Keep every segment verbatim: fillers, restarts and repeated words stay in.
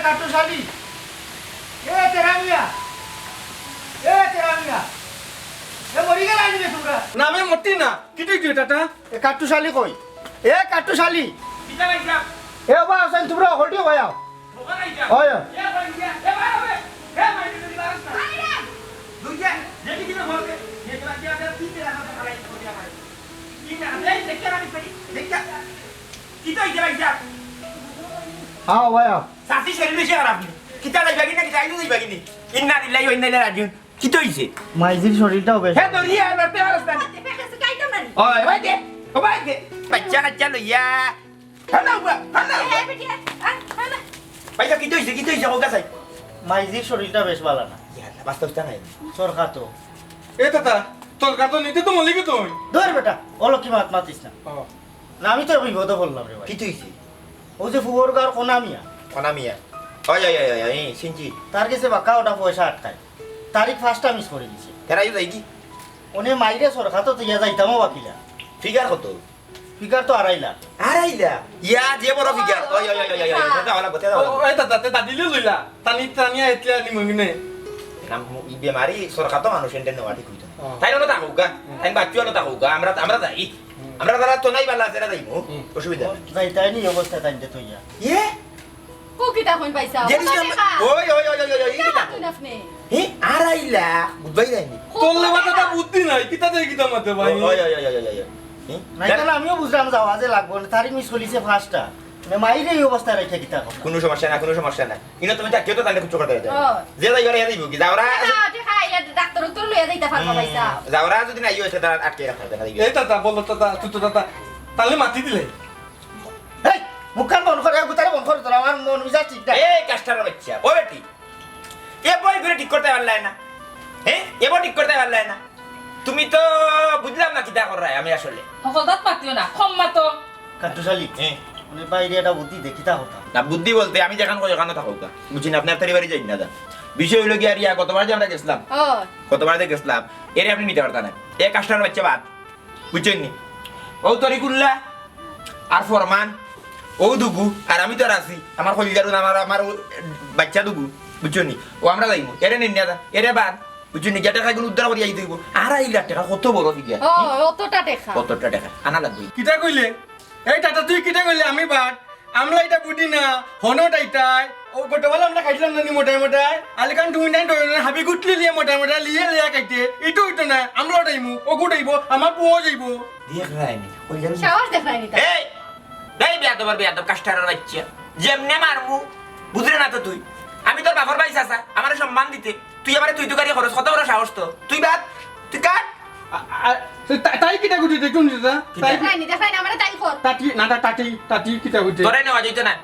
কাট্টুশালী। এ তেরা মিয়া। এ তেরা মিয়া। এ মরি গেলায় নি বে তুমরা? না বে, মরছি না। কিতা অইছে টাটা? এ কাট্টুশালী কই? এ কাট্টুশালী। কিতা ভাইসাব? এ বা আছইন তুমরা, হল্ডিও ভাই আও। ওখানে আইসা। ওই। এ ভাই, এ, এ ভাই, এ ভাই, এ ভাই, এ ভাই, এ ভাই, এ ভাই। দুইটা, দেখি কিনা বলবে। এ তোরা কি আছে? তিনটে রাখা তো খালাই করে দিয়া ভাই। তিনটে রাখা, এই দেখতে পারি, দেখতে। কিতা অইছে ভাইসাব? আও ভাই, আও। চাচি শরীর বেশি খারাপ নি? কিতা যাইবা কি না, কিতা আইজও যাইবা কি নি? ইন্না লিল্লাহি ওয়া ইন্না ইলাইহি রাজিউন। কিতা অইছে? মাইজির শরীরটাও বেশ হে দরিয়া, লড়তে পারস না। ওই, ওই দে, ওই দে। বাচ্চা কাচ্চা লইয়া। হ্যালো, বা, হ্যালো। এ, এ, বেটি, আয়, আয়, আয় না। ভাইসাব, কিতা অইছে, কিতা অইছে, কউক্কা চাই। মাইজির শরীরটা বেশ ভালা না। ইয়া আল্লাহ, বাঁচতা উঠতা নাই। সরকা তো। এ দাদা, তোর কাতো নিতে তো মলিকে তুই। ধর বেটা, অলক্ষী মাত মাতিস না। ও। না, আমি তো বিপদো পড়লাম রে ভাই। কিতা অইছে? অউ যে ফুবর গাঁওর কোনা মিয়া। কোনা মিয়া। ওই, ওই, ওই, ওই, ওই, চিনছি। তার গেছে বাক্কা অটা পয়সা আটকায়। তারিখ পাঁচটা মিস করি দিছে। ফেরাইও যাই কি? অনে মাইরে সরকার তো তইয়া যাইতামও বাকিলা। ফিগার কত? ফিগার তো আড়াই লাখ। আড়াই লাখ? ইয়া, যে বড় ফিগার। ওই, ওই, ওই, ওই, ওই, ওই, কথা বলা, কথা বলা। ও, এই দাদা, তে দাদিলে লইলা। তানি, তানিয়া এতলে আনি মঙ্গিনে। নাম ই বেমারি সরকার তো মানুষ এনতে নেওয়া ঠিক অইতো না। ও। তাইন অনো থাকউক্কা, হুম। তাইন বাচ্চু অনো থাকউক্কা, আমরা, আমরা যাই। হুম। আমরা যারা তো নাই বালা আছে, এরা যাইমু। হুম। অসুবিধা নাই। যাইতায় নি অবস্থা তাইন যে তইয়া। ইয়ে? ও কিতা কইন ভাইসাব? যে ওটা দিছিলাম, দেখা। ওই, ওই, ওই, ওই, ওই, ওই, কিতা কিতা মাতইন আপনি? হে, আড়াই লাখ, বুঝবায় যায়নি। তোর লেবা তো বুদ্ধি নাই, কিতা দিয়ে কিতা মাতে ভাই? ওই, ওই, ওই, ওই, ওই, ওই, ওই। হে? না, তাহলে আমিও বুঝলাম যাওয়া যে লাগবো না, তারিখ মিস করিছে পাঁচটা। মানে মাইরে এই অবস্থায় রেখে কিতা করবো? কোনো সমস্যা না, কোনো সমস্যা না। ইনো তুমি থাকিও তো তাহলে কিছু কথা হইতো না। ও। যে যাইবার ইয়া যাইবো কি? যাওরা না, ওটা খাই, ইয়া ডাক্তার তো লইয়া যাইতা পারবা হুম, ভাইসাব। যাওরা যদি নাই হইছে তারা আটকে রাখা যাবে না। এই দাদা, বলো দাদা, তুই তো দাদা, তাহলে মাতি দিলে। এই, মুখখান বন্ধ কর, এ গুতারে বন্ধ কর, তোর আমার মন মিজাজ ঠিক না। এই কাস্টার বাচ্চা, ও বেটি, এ বই করে ঠিক করতে পারলায় না, হ্যাঁ, এ বই ঠিক করতে পারলায় না। তুমি তো বুঝলাম না কিতা কররায় আমি আসলে। হকল দাঁত মাতিও না, কম মাতো। কাট্টুশালী, হ্যাঁ। মানে বাইরে একটা বুদ্ধি দে, কিতা করতাম? না, বুদ্ধি বলতে আমি যেখান কই ওখানে থাকো তা। বুঝছি না, আপনার তারি বাড়ি যাই না দা। বিষয় হইলো কি, আর ইয়া, গতবার যে আমরা গেছিলাম, ও। গতবার যে গেছিলাম, এরে আপনি নিতে পারতা না। এ কাস্টার বাচ্চা বাদ। বুঝছইন নি? ও তরিকুল্লা আর ফরমান, ও দুগু, আর আমি তো আর আছি। আমার কলিজার, আমার, আমার ও বাচ্চা দুগু, বুঝছইন নি? ও আমরা যাইমু। এরে নিন না, এরে বাদ। বুঝছইন নি? যে টেকা এগুন উদ্ধার করি আইতে অইবো। আড়াই লাখ টেকা কত বড় ফিগার? ও, অতটা টেকা। কতটা টেকা? আনা লাগবে। কিতা কইলে? এই টাটা, তুই কিতা কইলে? আমি বাদ। আমরা ইটা বুঝি না, হনো টাইটাই। ও গতবার আমরা খাইছিলাম না নি মোটায় মোটায়? আলিকান তুমি নাই ডরে না, হাবি গুটলি লিয়ে মোটায় মোটায় লিয়ে লিয়ে খাইতে। ইটো ইটো না, আমরা উঠাইমু, ও গুটাইবো, আমার পুয়াও যাইবো। দেখরায়নি, কই যাবি? সাহস দেখরায়নি তা। এই, এই বেয়াদব আর বেয়াদব কাস্টারের বাচ্চা। যেমনে মারমু, বুঝরে না তো তুই। আমি তোর বাপর ভাই চাচা, আমারে সম্মান দিতে। তুই আমারে তুই তুকারি করস, কত বড় সাহস তোর? তুই বাদ, তুই কাট। আ-, আ-, তো তা-, তাই কিতা করছে দেখুন তো তা? কিতা? তাই দেখরায়নি, দেখরায়নি, আমারে তাই কর। তাতি, না, তা-, তাতি, তাতি কিতা করছে? তোরে নেওয়া যাইতো না।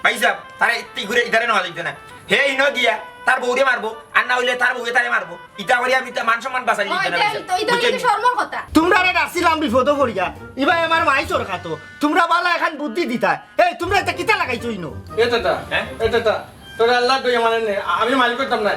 ভাইসাব, তারে ইতি ঘুরে ইতারে নেওয়া যাইতো না। হে ইনো গিয়া তার বউরে মারবো, আর না অইলে তার বউয়ে তারে মারবো। ইতা করি আমি তা মান সম্মান বাঁচাই ও, দিতে না, ইতা, ভাইসাব। ইতা, ইতা বুঝছেন? কিন্তু শরমর কথা। তুমরারে রাখছিলাম বিপদো পড়িয়া। ইবায় আমার মাই চোর খাতো। তুমরা বালা এখান বুদ্ধি দিতা। এই, তুমরা ইতা কিতা লাগাইছো ইনো? এ দাদা, হ্যাঁ? এ দাদা, তোরে আল্লার দোহাই মানে নে, আমি মাইল করতাম না।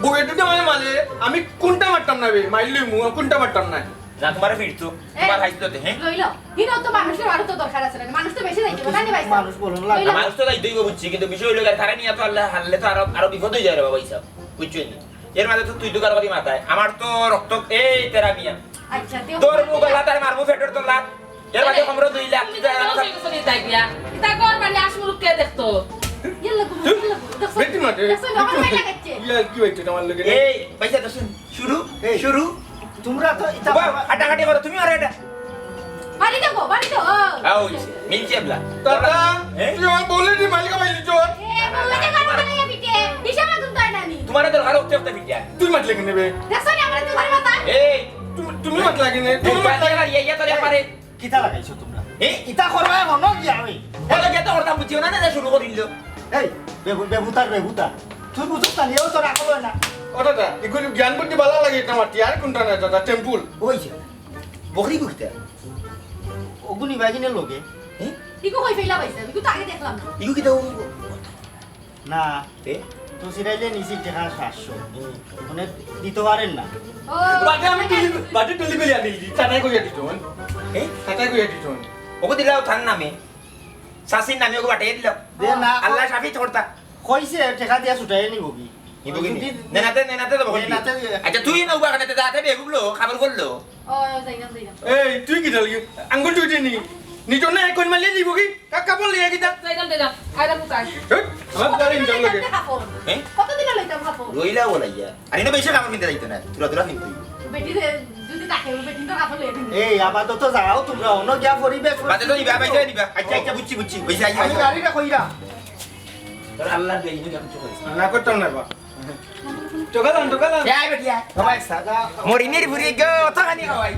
বউয়ে যদি আমারে মারে, আমি কুনটা মারতাম না বে, মাইল লইমু, কুনটা মারতাম না। যা, তুমারে ফিরতো, এ, তুমার হাইতো দে, হ্যাঁ? লইল। হিনো তো মানুষের আরো তো দরকার আছে না, মানুষ তো বেশি যাইতে পারে না, ভাই সাহেব। মানুষ বলুন লাগে। লইল। মানুষ তো যাইতেই হবে, বুঝছি, কিন্তু বিষয় হইলো, তারা নিয়ে তো আল্লাহ হারলে তো আরো, আরো বিপদ হয়ে যায় রে বাবা, হিসাব, বুঝছো নি? এর মাঝে তো তুই দোকান করি মাথায়, আমার তো রক্ত, এই তেরা মিয়া। আচ্ছা, তেও তোর মুখ গলা তার মারমু ফেটর তোর লাত। এর মাঝে কমরো দুই লাখ, তুমি তুই তো জানো দোষ না? হয়ে গেছো নি তাই দিয়া। ইতা ঘর বাড়ি আসমুরুখ কে দেখতো? ইয়াল্লা গো, ইয়াল্লা গো, দেখছো? বেটি মাঠে। দেখছো, আমার ভাই লাগাচ্ছে। ইয়া, কি হইছে তোমার লগে? এই, পয়সা তো শুন। শুরু, এই, শুরু। তোমরা তো ইতা বাবা, হাঁটাহাঁটি করো, তুমি আর এটা। বাড়ি দেখো, বাড়ি দেখো। আও, মিলছে এবলা। দাদা, হ্যাঁ? তুই আমার বউলে দি মালিকা মাইলি চোর। এ, বউলে দি মালিকা মাইলি পিটে। হিসাব আগুন তো আয় না নি। তোমার দরকার হতে হতে পিটে। তুই মাতলে কেন বে? দেখছো নি, আমার তো ঘরে মাথা। এই, তুমি, তুমি মাতলা কেন? তুমি এই, মাতলা কেন? ইয়া, ইয়া, তোরে পারে। কিতা লাগাইছো তোমরা? এ? ইতা করবা হনো গিয়া ওই। হলো গিয়া তো করতাম বুঝিও না, না, শুরু করিল। এই, বেবু-, বেবুতার বেবুতা। তুই বুঝছ না, লিয়েও তোর আকল হয় না। ও দাদা, ইগুলি জ্ঞান বুদ্ধি বালা লাগে এটা মাটি, আর কোনটা না দাদা, টেম্পুল। ওই যে, বকরি গুখতে। ওগুনি বাইগিনের লগে। এ? ইগু কই ফেলা পাইছে? ইগু তো আগে দেখলাম না। ইগু কিতা ও? না, এ? তো সিরাইলে নিছি টেকা সাতশো। হুম। মানে দিতে পারেন না। ও, বাদে আমি ঠিক তুলি, আছে। বাদে তুলি বেলিয়া দিলি। টাটাই কইয়া দিত, হন? এ? টাটাই কইয়া দিত, হন? ওকে দিলাও থান নামে। শাসির নামে ওকে বাটাই দিলাও। দে না। আল্লাহ শাফি তোরতা। কইছে টেকা দিয়া ছুটাই নিবো কি? নিবো কি নি? যদি নেনাতে, নেনাতে যাবো, নেনাতে কইবি। আচ্ছা, তুই না উবা খানাতে যাতে বেগুলো, খাবার করলো। ও, যাইলাম, যাইলাম। এই, তুই কিতা লাগি? আঙ্গুল টুইটে নি। নিজ না এখন মারলে দিব কি? কা-, কাপড় লিয়া কিতা? যাইলাম, যাইলাম। আইলাম কোথায়? হেই, আমার গাড়ি নিতাম লাগে। কাপড়। হ্যাঁ? কতদিন লইতাম কাপড়? রইলা বলাইয়া। আর ইনো বেশি কাপড় কিনতে যাইতো না। থুড়া থুড়া কিনতে। বেটি রে, যদি থাকে, বেটি তো কাপড় লইয়া দিন। এই, আপাতত যাও তোমরা, অন্য গিয়া পরিবেশ বাদে তো নিবা, বাইরে নিবা। আচ্ছা, আচ্ছা, বুঝছি, বুঝছি। ওই যে, আইয়া, আমি আইয়া। গাড়িটা কইরা। তোর আল্লাহ দিয়ে ইনো কেমন চোখ হয়েছে? না করতাম না বা। টোকা দান, টোকা দান। এই বেটিয়া, বাবা, সাদা। মরিনির বুড়ি গো, অত খানি খাওয়াই।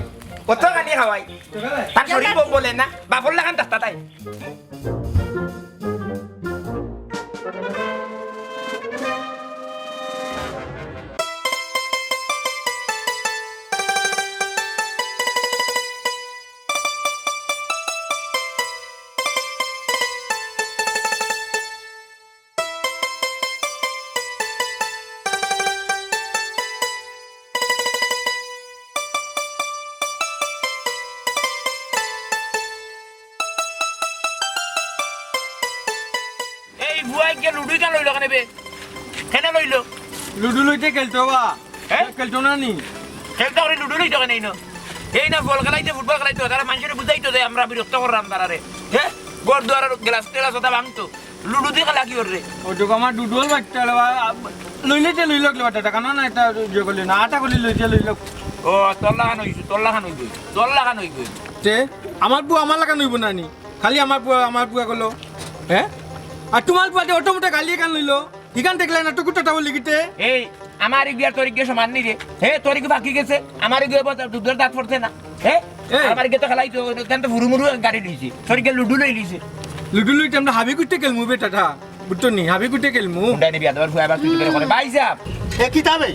অত খানি খাওয়াই। টোকা দান। তার শরীর ব-, বলে না, বাপর লাখান তাস্তা তাই। এই বুয়াই গিয়া লুডু ইটা লইল কেনে বে? কেনে লইল? লুডু লইতে খেলতো বা। হ্যাঁ? খেলতো না নি? খেলতো করে লুডু লইতো কেনে ইনো? এই না বল খেলাইতে, ফুটবল খেলাইতো, তারা মানুষরে বুঝাইতো যে আমরা বিরক্ত করলাম তারারে। হ্যাঁ? ঘর দুয়ার গ্লাস টেলাস ওটা ভাঙতো। লুডু দিয়ে খেলা কি ওর রে? ওই তো আমার ডুডুল বাচ্চা রে বা, লইলে যে লইল রে বাচ্চা, টাকা না, না, এটা ইয়ে করলে না, আটা করলে লইতে লইল। ও, তোর লাখান হইছে, তোর লাখান হইবে, তোর লাখান হইবে। তে, আমার বউ আমার লাখান হইব না নি? খালি আমার পুয়া, আমার পুয়া করলো। হ্যাঁ? আর তোমার পুয়া যে অটো মোটো গালি এখান লইলো, এখান দেখলে না টুকুর টাটা বলি কিতে? এই, আমার ইগিয়া তোর ইগিয়া সমান নি রে। হে, তোর ইগিয়া বাকি গেছে, আমার ইগিয়া বলতে দুধের দাঁত পড়ছে না। হে? এই। আমার ইগিয়া তো খেলাই তো, এখান তো ফুরু মুরু গাড়ি লইছে। তোর ইগিয়া লুডু লই লইছে। লুডু লইতে আমরা হাবি করতে খেলমু বেটাটা। বুঝতো নি, হাবি করতে খেলমু। মুন্ডাই নিবি, আদাবার ফুয়া আবার তুই করে করে। ভাই সাহেব। এ কিতাবে?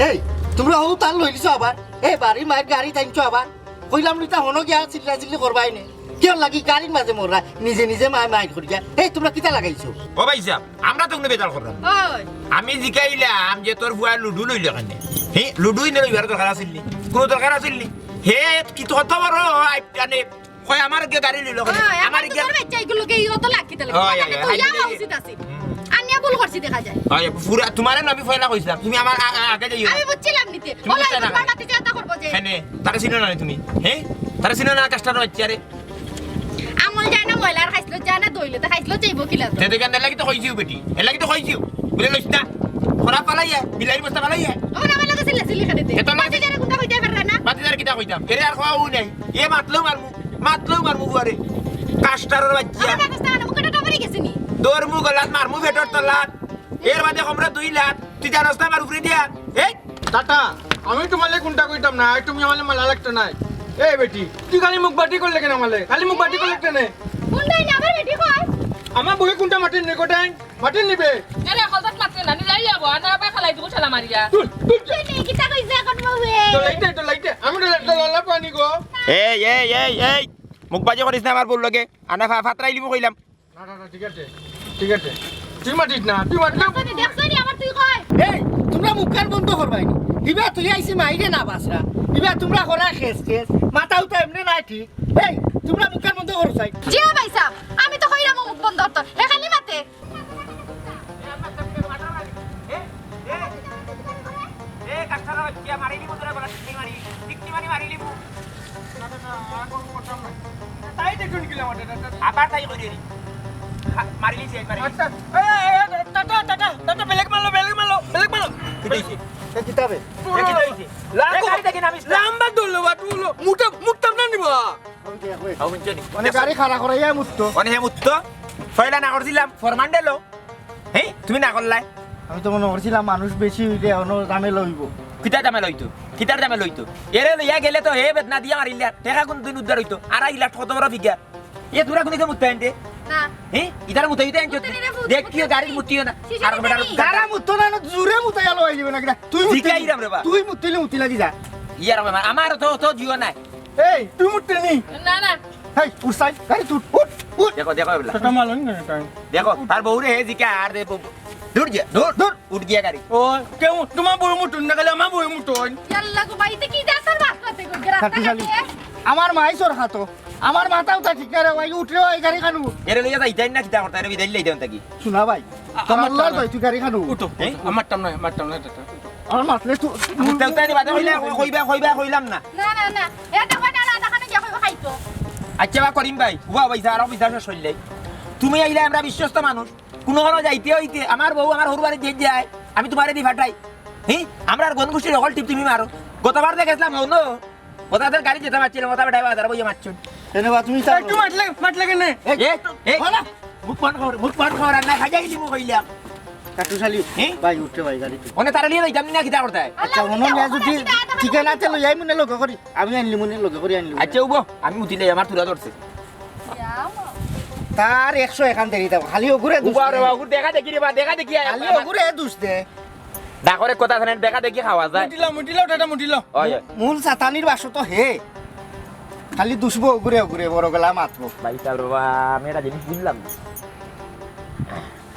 এই, তোমরা হউ তার লই লিছো আবার? এ বাড়ি মায়ের গাড়ি টানছো আবার? কইলাম নি তা হনো গিয়া চিল্লা চিল্লি করবাই নে। কিয় লাগি গাড়ির মাঝে মররা নিজে নিজে মায় মায় করিয়া। এই তোমরা কিতা লাগাইছো? ও ভাই সাহেব, আমরা তো কোনো বেজার করলাম না। ওই। আমি জিকাইলাম যে তোর ফুয়া লুডু লইল কেনে? হে, লুডু ইনে লইবার দরকার আছিল নি? কোনো দরকার আছিল নি? হে, কি তো কত বড় আইটানে কয় আমার গিয়ে গাড়ি লইল কেনে? ওই, আমার আমার তো গিয়ে তোর বাচ্চা এগুলো গিয়ে অত লাগি তাহলে। ওই, ওই, ওই, তুই ওই, যাওয়া ওই। উচিত আছিল। হুম। আনিয়া ভুল করছি দেখা যায়। ওই, পুরা তোমারে না আমি পয়লা কইছিলাম, তুমি আমার আ-, আ-, আগে যাইও। আমি বুঝছিলাম নিতে। তুমি ওলা বুঝতে না। তোমার মাতে চিন্তা করবো যে। হ্যাঁ, নে, তারে চিনো না তুমি? হ্যাঁ? তারে চিনো না কাস্টার বাচ্চা রে? আমল যায় না, ময়লার খাইছিল, যায় না, দইলে তো খাইছিল, চাইবো কিলা তো। তে দেখেন, এর লাগি তো কইছিও বেটি, এর লাগি তো কইছিও। বুলে লইছ না? খরা ফালাইয়া, বিলাইর বস্তা ফালাইয়া। ওখানে আমার লগে ছিল, ছিল এখানে দে। এ তোর লগে বাতি যারা গুন্ডা কইতে পারবে না। বাতি যারা কিতা কইতাম? এরে আর খাওয়াও নাই। এ মাতলেও মারমু, মাতলেও মারমু বুয়ারে। কাস্টারর বাচ্চা। আমার ব্যবস্থা আনো, মুখে তো টপরে গেছে নি। দৌড়মু গলাত, মারমু পেটর তলাত। এর বাদে কমরা দুই লাত। তুই জানোস না আমার উপরে দিয়া? এই টাটা, আমি তোমালে কোনটা কইতাম না, আর তুমি আমালে মালা লাগতো নাই। এই বেটি, তুই খালি মুখ বাটি করলে কেনে আমালে? খালি মুখ বাটি করলে কেনে? কোনটাই না আমার বেটি কয়? আমার বউয়ে কোনটা মাটির নিকটাই? মাটির নিবে? আরে, হঠাৎ মারতে না, নিলাই যাবো, আর না পায় খালাই দিব ঠেলা মারিয়া। তুই, তুই। তুই নেই, কিতা কইছে এখন বউয়ে? তো লাইটে, তো লাইটে। আমি তো লাইটে লালা পানি গো। এই, এই, এই, এই, মুখ বাজি করিস না আমার বউর লগে। আনা ফা-, ফাতরাই লিমু কইলাম। না, না, না, ঠিক আছে, ঠিক আছে। তুই মাতিস না, তুই মাতিলে দেখছো নি, দেখছো নি, আবার তুই কয়। এই, তোমরা মুখখান বন্ধ করবাই নি। ইবা তুই আইছি মাইরে না বাসরা। ইবা তোমরা করা খেস খেস। মাথা উঠা এমনি নাই ঠিক। এই, তোমরা মুখখান বন্ধ করো চাই। জি ও ভাই সাহেব, আমি তো কইরাম মুখ বন্ধ করতো। হে খালি মাতে। এ, এ, এ, কাস্টার বাচ্চা, মারি লিমু তোরা বলা, ঠিক মারি, ঠিক মারি, মারি লিমু। না, না, না, আর কোনো করতাম না। তাই দেখুন কিলো আমার, এটা, এটা। আবার তাই করি রে। খা-, মারি লিছি, মারি লিছি। আচ্ছা, এ, এ, এ, টাটা, টাটা, টাটা, বেলেগ মারলো, বেলেগ মারলো, বেলেগ মারলো। কিতা হইছে? এ, কিতাবে? এ, কিতা হইছে? লাগ-, এ, গাড়ি দেখি নামিস না। লাম্বা দৌড়লো, বাটু হলো, মুটা, মুটা না নিবা। আও, হুনছো নি? মানে গাড়ি খাড়া করাইয়া মুততো। মানে হে মুততো? ফয়লা না করছিলাম, ফরমান দিলো। হেই, তুমি না করলাই? আমি তো মনে করছিলাম মানুষ বেশি হইলে অন্য ঝামেলা হইব। কিতার ঝামেলা হইতো? কিতার ঝামেলা হইতো? এরে লইয়া গেলে তো হে বেদনা দিয়া মারিলে আর। টেকা কোন দিন উদ্ধার হইতো? আড়াই লাখ কত বড় ফিগার। এ তোরা কোন দিকে মুততে আনতে? না। হে? ইতারা মুতাই দিতে আনছো? মুততে নি রে, মুততে দেখ কি নি। গাড়ির মুতিও না। শিশু আর মুততে বেটার নি। তারা মুততো না, না, জোরে মুতাই আলো হয়ে যাবে না কিনা? তুই মুততে জিগাই নি। রাম রে বা। তুই মুততে নি, মুততে লাগি যা। ইয়ার বাবা, আমার তো, তো জিও নাই। এই, তুই মুততে নি? না, না। হেই, উঠ সাইড, গাড়ি তুই উঠ, উঠ, উঠ। দেখো, দেখো, এবলা। সেটা মালন না, এটা। দেখো, তার বউরে হে জিকা আর দে বউ। দূর যা, দূর, দূর, উঠ গিয়া গাড়ি। ও, কেউ তোমার বউ মুটুন না, খালি আমার বউ মুটুন। ইয়াল্লা গো, বাড়িতে কি দেখার বাস পাতে গো, রাস্তা খাটু খালি। ঘাটে? আমার মাই সর খাতো। আমার মাথাও তা ঠিক না রে, ভাই, উঠরে ভাই, গাড়ি খানু। এরে লইয়া যাইতাই না, কিতা করতা, এরে বিদায় লইয়া যাইতাম তাকি। শোনা ভাই, তোর আমার আল্লাহর টান দয়, তুই গাড়ি খানো। উঠো, এই, উঠো। আমার টান নয়, আমার টান নয়, টাটা, উঠো। আমার মাতলে তুই আমি তেলতে আনি বাদে কইলে, কইবা, কইবা, কইলাম না। না, না, না। এ দেখো না, না, দেখানো গিয়া কইবা খাইতো। আচ্ছা, বা করিম ভাই, ওয়া ভাই, স্যার, অফিসার শেষ হইলে। তুমি আইলে আমরা বিশ্বস্ত মানুষ। কোনো কোনো যাইতে হইতে আমার বউ আমার হরু বাড়ি যে যায়, আমি তোমারে দি ফাটাই। হি? আমরা আর গন গুষ্টির হকল টিপ তুমি মারো। গতবার দেখেছিলাম, হনো? ওটাদের গাড়ি যেতে পারছিল, ওটা বেটায় বাজারে বইয়া মারছুন। কেনে বা তুমি চাও? একটু মারলে, মারলে কেনে? এই, এ, এ, হো না? মুখ বন্ধ কর, মুখ বন্ধ কর, আর না খাইয়াই দিমু কইলাম। কাট্টুশ আলী, হ্যাঁ? ভাই, উঠে ভাই, গাড়িত। ওনে তারা নিয়ে যাইতাম না, কিতা করতে? আচ্ছা, ওনো নিয়ে যদি ঠিকানা তে লই আই মনে লগে করি, আমি আনলি মনে লগে করি আনলি। আচ্ছা, উবো, আমি মুতিলাই, আমার তুরা ধরছে। তার একশো এখান দেরি দাও, খালি ওগুরে দুষ উবা রে দে। বাবা, ওগুর দেখা দেখি রে বা, দেখা দেখি আয়। খালি ওগুরে দুষ দে। ডাকরে কথা জানেন, দেখা দেখি খাওয়া যায়। মুটিলাও, মুটিলাও, টাটা মুটিলাও। ওই, ওই। মূল সাতানির বাসু তো হে। খালি দুষবো ওগুরে ওগুরে, বড় গলা মাতবো। ভাই সাহেব রে বাবা, আমি একটা জিনিস বুঝলাম না।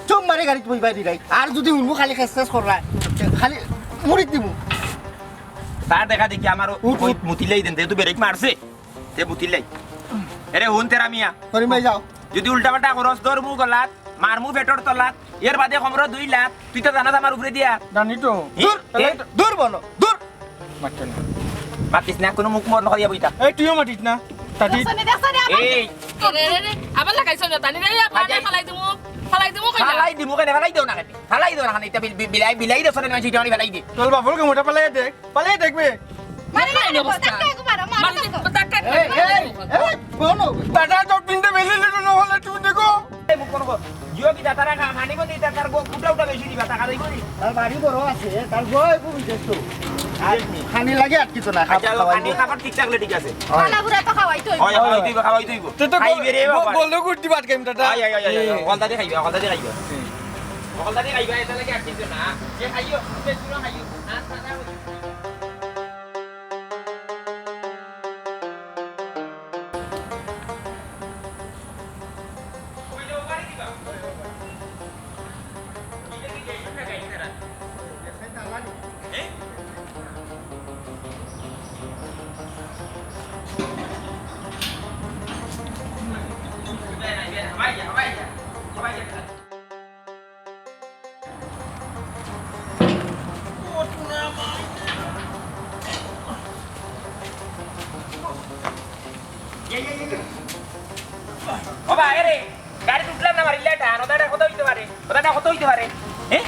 চুপ মারি গাড়িত বইবায় দিরায়। আর যদি হুনমু খালি খেস খেস কররায়, খালি মুড়িত দিমু। তার দেখা দেখি আমারও উঠ, ওই উঠ। মুতিলাই দেন, যেহেতু ব্রেক মারছে, তে মুতিলাই। এরে হুন তেরা মিয়া। করিম ভাই যাও। যদি উল্টাপাল্টা করস, ধরমু গলাত, মারমু পেটর তলাত, এর বাদে কমরো দুই লাত, তুই তো জানাস আমার উপরে দিয়া। জানি তো। হি? দূর, এ? দূর বনো, দূর। মাতিস না। মাতিস না, কোনো মুখ মন করিয়া বইতা। এই তুইও মাতিস না। তাতি। দেখছনি, দেখছনি, আবার এই। রে, রে, রে, আবার লাগাইছ না, তানি রে, আবার আজাই। ফালাই দিমু, ফালাই দিমু কইলা। ফালাই দিমু কেনে, ফালাই দেও না কেনে? ফালাই দেও না কেনে? এটা বিল-, বিল-, বিলাই, বিলাই দেও, ফালাই দেও, ফালাই দে। তোর বাপর কে মোটা ফালাই দেখ, ফালাই দেখবে। মারি না, এই অবস্থা। ধাক্কা একবার, মারি মারি দেখো। ধাক্কা এই, এই, এই, বলো। টাটা তো তিনটে বেলি লিটু না হলে তুমি দেখো। এই মুখ কোন কর? জিও কি দাতারা খা-, খানি মতো দাতার গো, ফুটা উঠা বেশি দিবা, টাকা দেই করি। তার বাড়ি বড় আছে, তার বউ একটু বিদেশ তো। আর খানি লাগে আর কিছু না, আচ্ছা, খাবার খানি খাবার। খাবার ঠিক থাকলে ঠিক আছে। হয়। খানা ঘুরা তো খাওয়াই তো হইব। হয়, খাওয়াই তো হইব, খাওয়াই তো হইব। তো তো খাইবে রে বাবা। বলো গুটি বাট গেম টাটা। আয়, আয়, আয়, আয়, আয়। হকলতা দি খাইবা, হকলতা দি খাইবা। হকলতা দি খাইবা, এটা লাগে আর কিছু না। যে খাইও, যে শুনো খাইও। না, না, না। ও ভাই, এরে, গাড়িত উঠলাম না, মারিলে এটা, আর ওটা কত হইতে পারে? ওটা কত হইতে পারে? হ্যাঁ?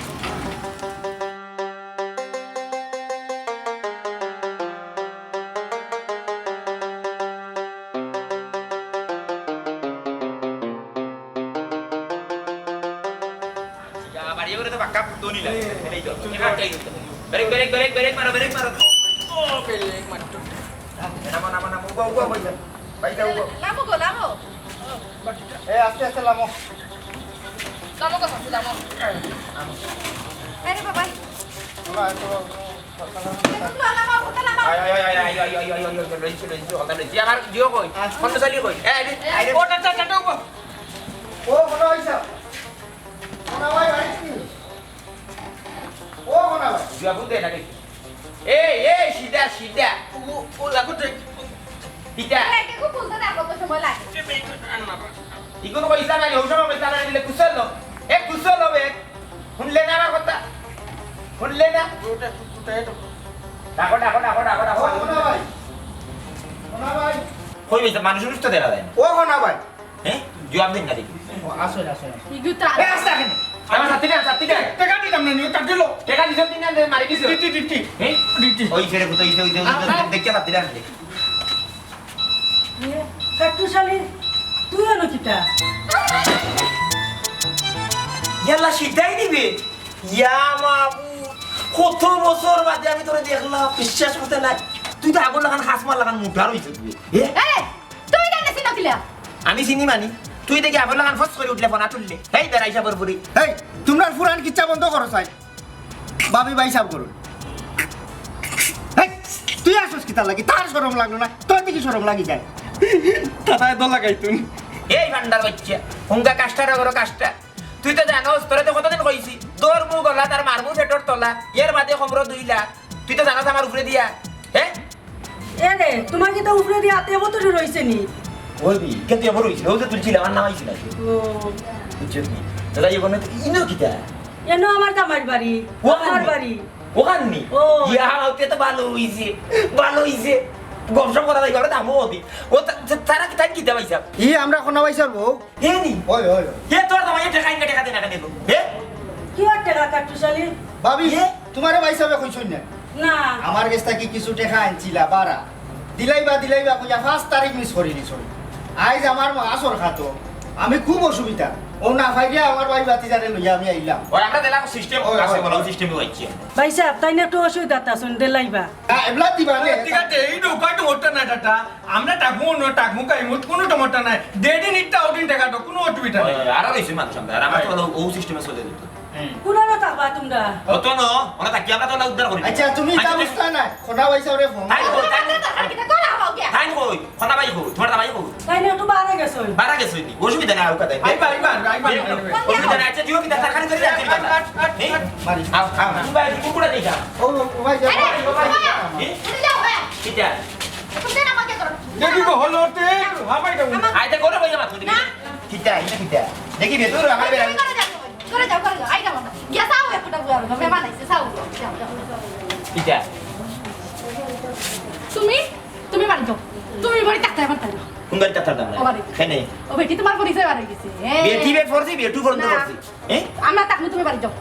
ইয়া, বাড়ি করে তো বাক্কা ফুটো নিলা। এই তো, এখানটাই তো। ব্রেক, ব্রেক, ব্রেক, ব্রেক মারো, ব্রেক মারো। ও, ব্রেক মারতো। নামো, নামো, নামো। উবা, উবা, উবা। ভাই, যাও, উবা। লামো গো, লামো। এ, আস্তে, আস্তে লামো। লামো গো, লামো। আরে বাবা। বাবা, এত লামো, লামো, লামো। আয়, আয়, আয়, আয়, লইছি, লইছি, হলদা লইছি। আমার জিও কই? আয়। ফোন তো চালিয়ে কই? এ, আয় রে। এ, আয় রে। ও, টাটা, টাটা, উবা। ও, ভালো হইছে। সোনা ভাই, ভাই কি? ও সোনা ভাই। জুয়া বুঝতে না দেখি। এই, এই, সিধা, সিধা। ও, ও লাগো তো। সিধা। এ, একে খুব বলতে দেখো তো সময় লাগে। এ, বেটা, আন না, বা। ইগুন কইসা না, ওই সময় কইসা না, দিলে কুশল লো। এ, কুশল হবে। শুনলে না আমার কথা? শুনলে না? ওটা একটু ফুটাই তো। ডাকো, ডাকো, ডাকো, ডাকো, ডাকো। ও সোনা ভাই। সোনা ভাই। কই বলছে, মানুষ উঠতে দেখা যায় না। ও সোনা ভাই। হ্যাঁ? জুয়াব দিন না দেখি। ও, আসো, আসো, আসো। ইগু তো এ, আসতে এখানে। আমার সাথে দেন, সাথে দেন। টেকা দিলাম না, নিয়ে কাটিলো। টেকা দিছো দিন না, মারি দিছো। দিতি, দিতি। হ্যাঁ? দিতি। ওই ছেড়ে কোথায়, ওই, ওই, ওই, আ, আ। দেখছে সাথে দেন। এ, কাট্টুশ আলী, তুই হলো কিতা? ইয়াল্লা, সিধাই দিবে। ইয়া মাবুদ, কত বছর বাদে আমি তোরে দেখলাম, বিশ্বাস করতে নাই। তুই তো আগর লাখান হাসমার লাখান মুটার হইছে তুই। এ? এ, তুই জানিস না কিলা? আমি চিনি মানি, তুই দেখি আগর লাখান ফস করে উঠলে ফোনা তুললে। হেই, বেড়াই সাবর বুড়ি। এই, তোমরা ফুরান কিচ্ছা বন্ধ করো চাই। ভাবি ভাই সাব করুন। এই, তুই আসস কিতা লাগি? তার শরম লাগলো না? তোর দেখি শরম লাগি যায়। দাদায় তো লাগাইতুন। এই ভান্ডার বাচ্চা, হুঙ্গা কাষ্টার ওগরো কাষ্টা। তুই তো জানোস, তোরে তো কতদিন কইছি, দৌড় মু গলা তার মারমু পেটর তলা, এর বাদে কমরো দুই লাখ। তুই তো জানোস আমার উপরে দিয়া, হ্যাঁ? এ রে, তোমার কিতা উপরে দিয়া আতে মতো রইছে নি? ওই বি, কে তুই আবার হইছিল? ও যে তুলছিল, আমার নাম আইছিল না। ও। বুঝছো নি? দাদা, ইয়ে বনে তো ইনো কিতা? এনো আমার জামাইর বাড়ি। ও আমার খাননি? বাড়ি। ও খাননি? ও। ইয়া, ওতে তো ভালো হইছে। ভালো হইছে। গপসপ করা যায়, ওরা দামও অতি। ও তা-, তা-, তারা কি, তাই কিতা পাইছা? ই আমরা কোনা পাইছার বউ? এ নি? ওই, ওই, ওই। এ তোর জামাই টেকা ইনকা টেকা দে না কেন এলো? এ? কি আর টেকা কাট্টুশালী? ভাবি, এ? তোমারে ভাই সাহেবে কইছইন না? না। আমার গেছ থাকি কিছু টেকা আনছিলা বারা। দিলাইবা, দিলাইবা কইয়া পাঁচ তারিখ মিস করি দিছইন। আইজ আমার মা আসর খাতো। আমি খুব অসুবিধা। ও না পাইলে আমার ভাই ভাতিজারে লইয়া আমি আইলাম। ওই আমরা দিলাম সিস্টেম ওই, আছে, ওই, বলো ওই। সিস্টেমে হইছে। ভাই সাহেব, তাইন একটু অসুবিধাত আছইন, দিলাইবা। না, এবলা দিবা নে। ঠিক আছে, এই তো উপায় তো ওটা না, টাটা। আমরা টাকমু না, টাকমু কাইমু, কোনো সমস্যা নাই। দেড় দিন ইটা ওদিন টাকা তো, কোনো অসুবিধা নাই। আর আর হইছে মানুষ আমরা, আর আমরা তো ওই। ও সিস্টেমে চলে দিত। হুম। কোনানো থাকবা তোমরা? অত ন, ওরা থাকি আমরা তো ওলা উদ্ধার করি। আচ্ছা, তুমি আচ্ছা, ইটা তুমি বুঝতা না। খোনা ভাই সাহেবরে ফোন তাই করো। কই, তাই কই? তাই কই? খোনা ভাই কই? তোমার ভাই কই? তাইন একটু বারা গেছইন। বারা গেছইন নি? অসুবিধা নাই, ওকে দেয়। আইবা, আইবা, আইবা, আইবা। অসুবিধা নাই। আচ্ছা, তুইও কি তার কানে করে যাচ্ছিস? আট, আট, আট, এই, আট। মারি। আও, আও, তুমি ভাই, কুকুরে নেই যাও। ও, ও ভাই, যাও। আরে, ও ভাই, যাও। এ? উঠে যাও, ভাই। কিটা? তুমি না আমাকে করো। দেখি গো, হলো তে, হাবাই দাও। আইতে করে ভাই, আমার না। কিটা, এটা কিটা? দেখি বে, তোর আমার বেলা। তুমি করে যাও, করে যাও, করে যাও। আই যাও না। গিয়া চাও, একটা বুয়া হবে, মেহমান আইছে, চাও, যাও, যাও, যাও। কিটা? তুমি, তুমি বাড়ি যাও। তুমি বাড়ি থাকতে পারতে না। কোন বাড়ি থাকতে পারতাম না? ও বাড়ি। কেনে? ও বেটি, তোমার পরিচয় বার হয়ে গেছে। এ। বেটি বে ফরজি, বেটু ফরন না। ফরজি। এ? আমরা থাকবো, তুমি বাড়ি যাও।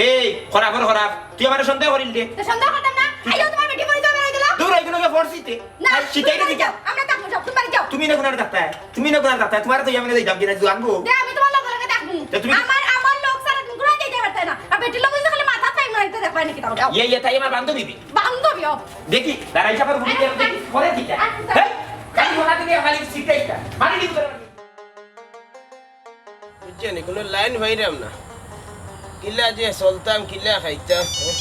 এই, খারাপ আর খারাপ। তুই আমারে সন্দেহ করিল দে। তো সন্দেহ করতাম না। আইও, তোমার বেটি পরিচয় বার হয়ে গেল। দূর, এগুলো কে ফরজিতে। না, আর সেটাই তুমি না বাড়ি দিতাম। যাও। আমরা থাকবো, যাও, তুমি বাড়ি যাও। তুমি না কোনার ডাক্তার, তুমি না কোনার ডাক্তার, তোমার তো ইয়ামিনে যাই যাও, গিয়ে আনবো। দে, আমি তোমার লগে লগে থাকবো। তা তুমি আমার, আমার লোক ছাড়া তুমি কোনায় যাইতে পারতে না। আর বেটির লোক হইছে খালি মাথা তাই মারিতে দেখবায় নাকি, তাও যাও। ইয়ে, ইয়ে, তাই আমার বান্ধবী দি। বান্ধবী, ও। দেখি, দাঁড়াই সাবার ঘুরে আচ্ছা, দেখি, আচ্ছা। পরে দিতা। আচ্ছা। হেই, কালি ওনা দিকে খালি সিটে একটা। মারি দিব তোর। বুঝছো নি? কোনো লাইন পাইরাম না। কিলা যে চলতাম, কিলা খাইতাম, হ্যাঁ?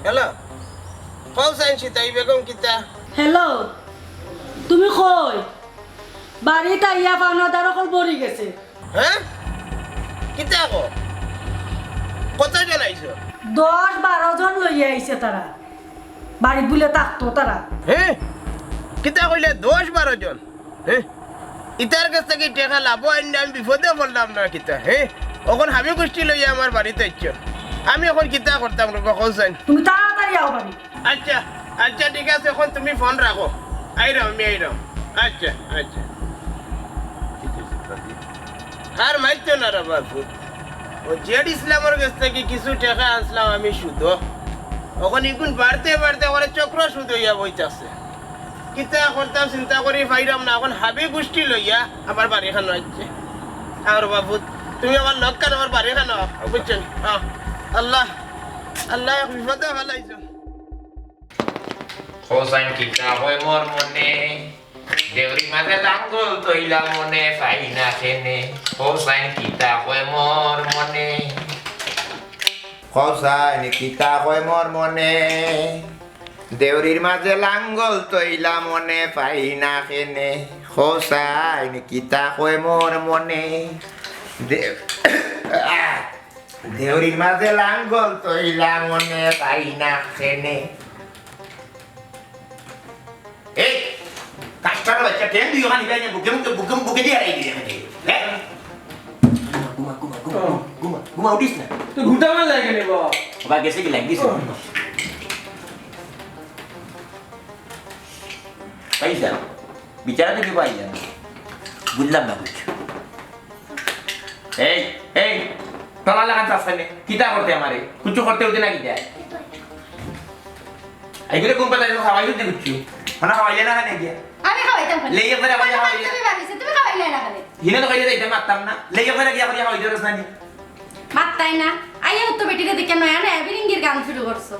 হ্যালো, কও চাইন সিতাই বেগম কিতা? হ্যালো, তুমি কই? বাড়িত আইয়া পাওনাদার অকল ভরি গেছে। হ্যাঁ? কিতা কও? কতজন আইছো? দশ বারো জন লইয়া আইছে তারা। বাড়িত বুলে থাকতো তারা। হ্যাঁ? কিতা কইলে? দশ বারো জন? হ্যাঁ? ইতার গেছ থাকি টেকা লাভো আইন না, আমি বিপদে পড়লাম না কিতা? হ্যাঁ? অখন হাবি গুষ্টি লইয়া আমার বাড়িত আইছো। আমি অখন কিতা করতাম রে বা, কও চাইন? তুমি তাড়াতাড়ি আও বাড়ি। আচ্ছা, আচ্ছা, ঠিক আছে, অখন তুমি ফোন রাখো। আইরাম, আমি আইরাম। আচ্ছা, আচ্ছা। আর মাইতো না রে বাপু। ও জেড ইসলামর গেছ থাকি কিছু টেকা আনছলাম আমি সুদো। অখন ইগুন বাড়তে বাড়তে অখন চক্র সুদ অইয়া বইতাছে। কিতা করতাম চিন্তা করি পাইরাম না, অখন হাবি গুষ্টি লইয়া আমার বাড়িখানো আইছে। আর বাপু, তুমি আমার লগ খান আমার বাড়িখানো, বুঝছো নি? হ্যাঁ। আল্লাহ, আল্লাহ এক বিপদে ফালাইছো। হোসাইন কিতা কয় মোর মনে, দেউরির মাঝে লাঙ্গল তইলা মনে পাই না কেনে। হোসাইন কিতা কয় মোর মনে। হোসাইন কিতা কয় মোর মনে, দেউরির মাঝে লাঙ্গল তইলা মনে পাই না কেনে। হোসাইন কিতা কয় মোর মনে। দে-, আহ। দেউরির মাঝে লাঙ্গল তইলা মনে পাই না কেনে। এই, কাস্টার বাচ্চা, ট্রেন দিও খালি বাইরে, বুকে, বুকে, বুকে, বুকে দিয়া রাখি দিলে আমাকে। হ্যাঁ? ঘুমা, ঘুমা, ঘুমা, ও। ঘুমা, ঘুমা, উঠিস না। তো ঘুমটা আমার লাগে নি বাবা। বাবা গেছে কি লাগিস? ও। পাইছা? বিচারা তো কি পাইছা? বুঝলাম না কিছু। এই, এই, তোমার লাগান চাষ খাইলে কিতা করতে আমারে? কিছু করতে হইতে না কিতা? এইগুলো কোন পাতা খাওয়াই হইতে বুঝছো? মানে খাওয়াইলে না খানে গিয়া? আমি খাওয়াইতাম কেনে? লেগে করে আমার খাওয়াইলে। বান্ধবী ভাবিছে, তুমি খাওয়াইলে না কেনে? হিনে তো খাইলে যাইতে মারতাম না। লেগে করে গিয়া করিয়া খাওয়াইতে পারছ না নি? মারতাই না। আইয়া তো বেটিরে দেখে নয়া নয়া বিরিঙ্গির গান শুরু করছো।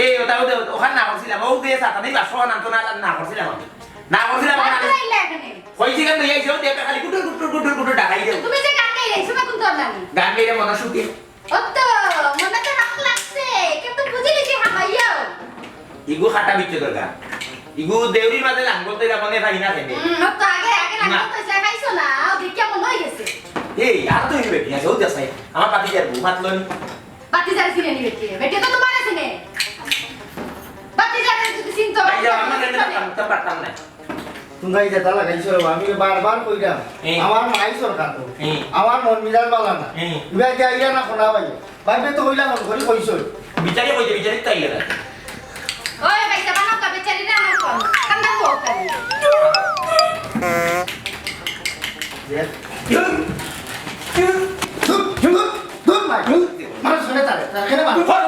এ, ওটা, ওটা, ওটা, ওখানে না করছিলাম। ও দিয়ে সাতানি বাসো না, তো না, না করছিলাম আমি। না করছিলাম আমি। মারতে আইলা এখানে। কইছি কেন তুই এই যে ওদের খালি গুটুর, গুটুর, গুটুর, গুটুর ডাকাই দেও। তুমি যে গান গাইলে, শুনো কোন তোর নানি? গান গাইলে মনে সুখে। ও তো, মনে তো হাম লাগছে। কিন্তু বুঝিলি কি হামাইয়াও? ইগু খাটা বিচ্ছে তোর গান। ইগু দেউরির মাঝে লাঙ্গল তো এরা মনে পাই না কেনে। হুম, ও তো আগে, আগে না। লাঙ্গল তো এসে খাইছো না। ও দেখিয়া মনে হয়ে গেছে। এই, আর তো হইবে কি আছে? ও যাস নাই। আমার পাতি যার বউ মাতলো নি। বাতি জ্বালিয়ে চিনে নি বেটিয়ে। বেটিয়ে তো তোমারে চিনে। বাতি জ্বালিয়ে যদি চিনতো, ভাই, যাও, আমার এনে পারতাম, তো পারতাম না। তোমরা এই যেটা লাগাইছো রে, আমি বারবার কইরাম, এই। আমার মাই সরকার তো। এই। আমার মন মিজাজ বালা না। এই। ইবা যে আইরা না খোনা ভাই। ভাইবে তো কইলাম, মন করি কইছো। বিচারে কইতে, বিচারে তাই গেল। ওই ভাই, যাবা না, কবে চারি না, আমার কম। কান্দা তো ওখানে। দেখ। ধুর, ধুর, ধুর, ধুর, মাই, ধুর। মানুষ শুনে তারে, তার কেন মানুষ? ধুর,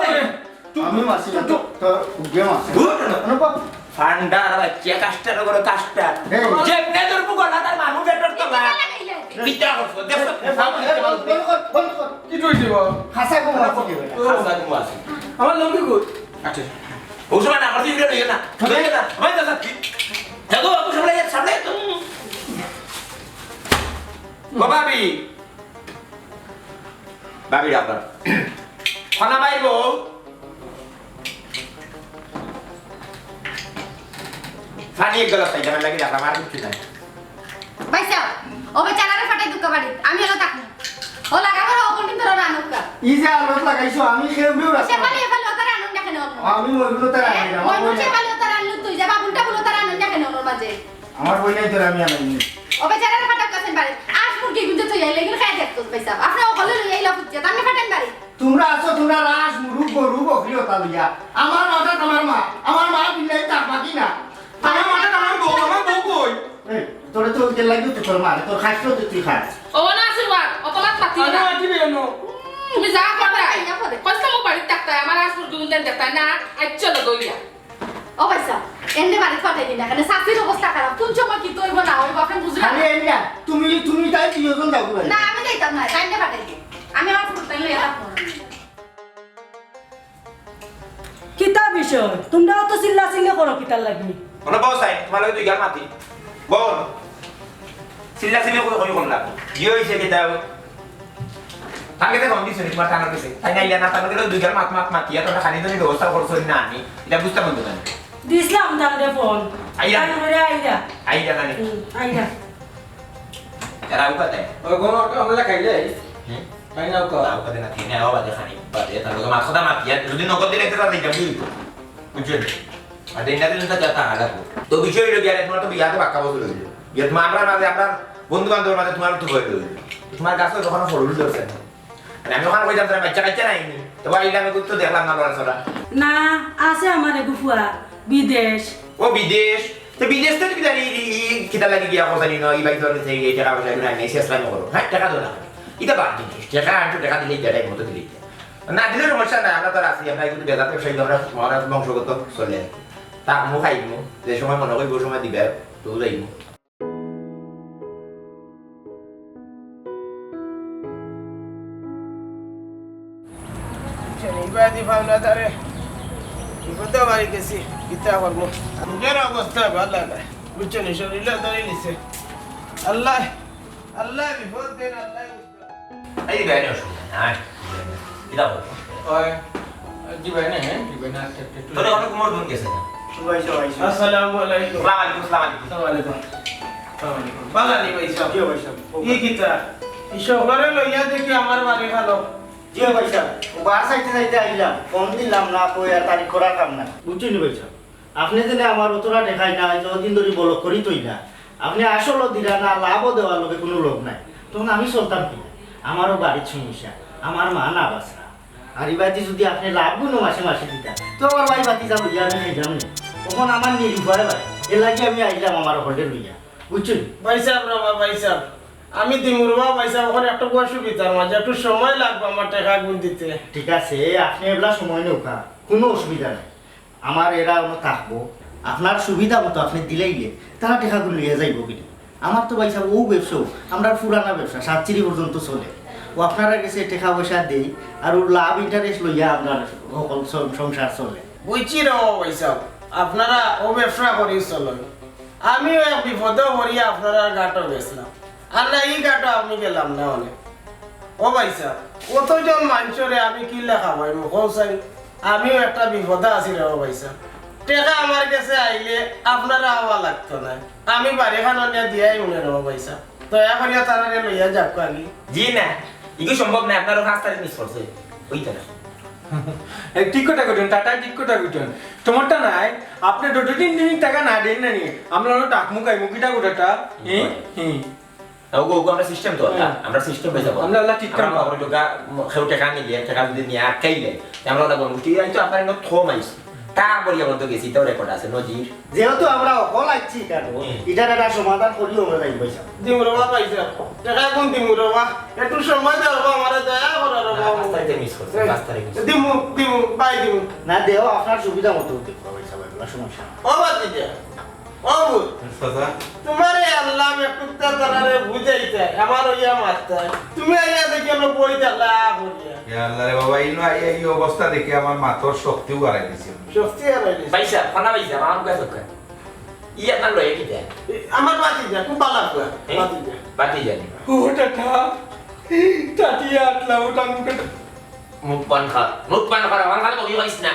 ধুর। আমি মাসি, তো, তো, উগে মাসি। ধুর, ধুর। অনুভব। ফান্ডার বাচ্চা, কাস্টার করে কাস্টার। এই। যেমনে তোর বুক গলা, তার মানুষ পেটর তলা। কিতা করছো? দেখছো? এ, বন্ধ, বন্ধ কর, বন্ধ কর। কি তুই দিব? হাসা ঘুম আছে কি বেটা? হাসা ঘুম আছে। আমার লঙ্গি কই? আচ্ছা। ও সময় না, আমার দিকে লইও না। লইও না। আমার কাছে কি? দেখো, বাবু, সামনে যা, সামনে তো। ও ভাবি। ভাবি ডাকলাম। খানা ভাই বউ। পানি এক গ্লাস খাইতে আমার লাগি রাখলাম, আর কিচ্ছু নাই। ভাইসাব, ও বেচারারে ফাটাই দুকা বাড়ি, আমি হলো তাকমু। ও লাগা করে ও কোনদিন ধরে রানুকা। ই যে আলোচ লাগাইছো, আমি কেউ কেউ রাখতাম। শেফালি, শেফালি, ও তারা আনুন দেখে নেওয়া। আমি মরগুলো তারা আনি না, আমার মরগুলো মনে শেফালি, ও তারা আনলু তুই, যা বাবুনটা বলো তারা আনুন দেখে নেওয়া মাঝে। আমার বই নাই তোরা আমি আনাইনি। ও বেচারারে ফাটাক কাছেন বাড়ি। আজ মুরগি গুঞ্জে থইয়া এলে এগুলো খাই দেখতো ভাইসাব। আপনি ও কলে লইয়া ইলা ফুটিয়া, তামনে ফাটান বাড়ি। তোমরা আছো, তোমরা রাস, মুরুগ, গরু, বকরি ওটা লইয়া। আমার মাথাত আমার মা, আমার মা বিলাই তার বাকি না। আমার মাথাত আমার বউ, আমার বউ কই? এই, তোরে তো ওই যে লাগি তো তোর মারে, তোর খাইছো তো তুই খাস। ও না আশীর্বাদ, অত মাত পাতি আরে না। মাটি বেনো। তুমি যা করবে, ইয়া করে। কইছো মো বাড়িত থাকতে, আমার আজ মুরগি গুঞ্জে দেখতে না, আজ চলো গইয়া। ও ভাইসাব, এনে বাড়ি ফাটাই দিন না, এখানে শাস্তির অবস্থা খারাপ, কোন সময় কি তৈব না হইব আপনি বুঝবেন। আরে এই না, তুমি, তুমি তাই দুইজন যাও ভাই। না, আমি যাইতাম না, তাই এনে ফাটাই দিন। আমি আমার ফুল টাইম লইয়া রাখবো। কিতা বিষয়? তোমরা অত চিল্লা চিল্লি করো কিতার লাগি? বলো বউ সাই, তোমার লগে দুই গাল মাতি। বল। চিল্লা চিল্লি করে কই করলা? কি হইছে কিতা? তার কাছে ফোন দিছো নি তোমার থানার কাছে? তাই নাইলে না, তার কাছে দুই গাল মাত মাত মাতিয়া তোমরা খালি ধরে ব্যবস্থা করছো না আমি। এটা বুঝতে পারতো না। দিছলাম তারে ফোন। আইরা। তাই করে আইরা। আইরা না নি? হুম, আইরা। এরা উকা দেয়। ওই গরম একটা আমরা খাইলে। হুম? খাই না উকা। না, উকা দে না, খেয়ে নেওয়া বাদে খানি। বাদে, তার লগে মাত কথা মাতিয়া, যদি নগদ দিলে তো তার দিতাম, বুঝলি তো? বুঝছো নি? আর দিন না দিলে তো যা তা হালাত। তো বিষয় হইলো গিয়া, তোমার তো বিয়া তো পাক্কা বছর হইলো। গিয়া তোমার আমরা মাঝে, আমরা বন্ধু বান্ধবের মাঝে তোমার তো হইলো। তোমার গাছও যখন ফল উঠলো, মানে, আমি ওখানে কইতাম, তোরা বাচ্চা কাচ্চা নাই নি? তো ভাই, আমি তো দেখলাম না, লড়াচড়া। না, আছে আমার এগু ফুয়া, বিদেশ। ও, বিদেশ? তো বিদেশ তো তুমি জানি, ই, ই, কিতা লাগি গিয়া খোঁজানি না, ই ভাই তোর কাছে এই টাকা পয়সা এগুলো নাই, শেষ লাইন করো। হ্যাঁ, টাকা দেও না। ইটা বাদ দিন, টাকা আনছো, টাকা দিলে ইটা, টাইম মতো দিলে ইটা। না দিলে সমস্যা নাই, আমরা তো আর আছি, আমরা এগুলো বেদাতে ব্যবসায়ী, আমরা, আমরা বংশগত চলে। তা আমিও খাইমু, যে সময় মনে করি, ওই সময় দিবে, তো যাইমু। ইবাদি পাওনা তারে বিপদে বাড়ি গেছি, কিতা করবো? নিজের অবস্থা ভালা নায়, বুঝছো নি? শরীরে ধরে নিছে। আল্লাহ, আল্লাহ বিপদ দেন, আল্লাহ বুঝতে। এই দিবে, এনে অসুবিধা নাই। কিতা বলবো? ওই, দিবে না, হ্যাঁ, দিবে না, আচ্ছা, আচ্ছা, একটু তোর এখন কোমর দুন গেছে না? ভাই সাহেব, ভাই সাহেব। আসসালামু আলাইকুম। ওয়ালাইকুম আসসালাম। আসসালামু আলাইকুম। আসসালামু আলাইকুম। বালা নি ভাই সাহেব? জি ভাই সাহেব। ই কিতা? ই শহরে লইয়া দেখি আমার বাড়ি ভালো। জি ভাই সাহেব। ও বাস আইতে যাইতে আইলাম। ফোন দিলাম না, কই আর তারিখ করার কাম না। বুঝছি নি ভাই সাহেব? আপনি যেন আমার অতটা দেখাই না, যতদিন ধরি বলক করি তৈলা। আপনি আসলও দিলা না, লাভও দেওয়ার লগে কোনো লোক নাই। তখন আমি চলতাম কি? আমারও বাড়ির সমস্যা, আমার মা না বাঁচা। আর ইবাদি যদি আপনি লাভগুলো মাসে মাসে দিতা, তো আমার ভাই বাতি যাবো গিয়া আমি খাইতাম না। তখন আমার নিরুপায় ভাই, এর লাগি আমি আইলাম আমার হল্ডে লইয়া, বুঝছেন? ভাই সাহেব, রামা ভাই সাহেব, আমি দিমুরবা ভাই সাহেব, ওখানে একটু অসুবিধার মাঝে একটু সময় লাগবে আমার টাকা গুণ দিতে। ঠিক আছে, আপনি এবলা সময় নৌকা, কোনো অসুবিধা নাই। আমার এরা অনো থাকবো, আপনার সুবিধা মতো আপনি দিলাইলে তারা টেকাগুলো লইয়া যাইবো কিনা? আমার তো ভাই সাহেব ও ব্যবসা, আমরা পুরানা ব্যবসা, সাতচিরি পর্যন্ত চলে। ও আপনারা গেছে টেকা পয়সা দেই, আর ওর লাভ ইন্টারেস্ট লইয়া আমরা সকল সং-, সংসার চলে। বুঝছি রে ও ভাই সাহেব, আপনারা ও ব্যবসা করি চলেন, আমিও এক বিপদে পড়িয়া আপনারা গাটো গেছিলাম। আর না, ই গাটো আমি গেলাম না অনে। ও ভাই সাহেব, অতজন মানষরে আমি কি লেখা ভাই মুখও চাই? আমিও একটা বিপদে আছি রে ও ভাই সাহেব। টেকা আমার গেছে আইলে আপনারা আওয়া লাগতো না। আমি বাড়ি খানো নিয়ে দিয়াই মনে রে ও ভাই সাহেব। দয়া করিয়া তারারে লইয়া যাক আগে। জি না, ইগু সম্ভব না, আপনারও পাঁচ তারিখ মিস করছে। ওই তো না। এ, ঠিক কথা কইছইন, টাটা ঠিক কথা কইছইন। তোমারটা নাই, আপনে দুই তিন দিন টাকা না দেইন না নি, আমরা অনো টাকমু খাইমু, কিতা কথাটা? হি? হি। ওগো, ওগো, আমরা সিস্টেম তো আল্লাহ, হ্যাঁ। আমরা সিস্টেম পয়সা বল। আমরা আল্লাহ ঠিক আমরা করে। বাবা লোকা, কেউ টাকা নিলে, টাকা যদি নিয়া আটকাইলে, আমরা ওটা বলবো, ঠিক আছে, তো আপনার এনে থো মাইস। তা বলিয়া বলতে গেছি, তাও রেকর্ড আছে, নজির। যেহেতু আমরা হকল আইছি কেন, হুম। ইটার একটা সমাধান করিও আমরা যাই পয়সা। দিমু রে বাবা, পয়সা। টাকা কোন দিমু রে বাবা? একটু সময় দে রে বাবা, আমারে দয়া কর রে না, বাবা। পাঁচ তারিখে মিস করছে, পাঁচ তারিখ মিস। দিমু, দিমু, ভাই দিমু। না দেও, আপনার সুবিধা মতো দিও, পয়সা ভাই, কোনো সমস্যা না। ও বাদ দিয়া। ও বুঝ। চাচা। তোমারে আল্লাহ একটু তাড়াতাড়ি বুঝাইতে, আমার ওইয়া মারতে। তুমি আইয়া দেখি অনো বই জ্বালা করিয়া। ইয়া আল্লাহ রে বাবা, ইনো আইয়া এই অবস্থা দেখি আমার মাথার শক্তিও হারাই দিছে। শক্তি হারাই দিছে। পয়সা, ফানা পয়সা, আমার কাছে কয়। ই আপনার লয়ে কি দেয়? এ, আমার বাতি যা, খুব ভালো লাগবে। এ? বাতি যা। বাতি জানি। ও টাটা, টাটিয়া আটলা, ওটা মুখে মুখ বন্ধ কর, মুখ বন্ধ কর, আমার কথা বকি কইস না।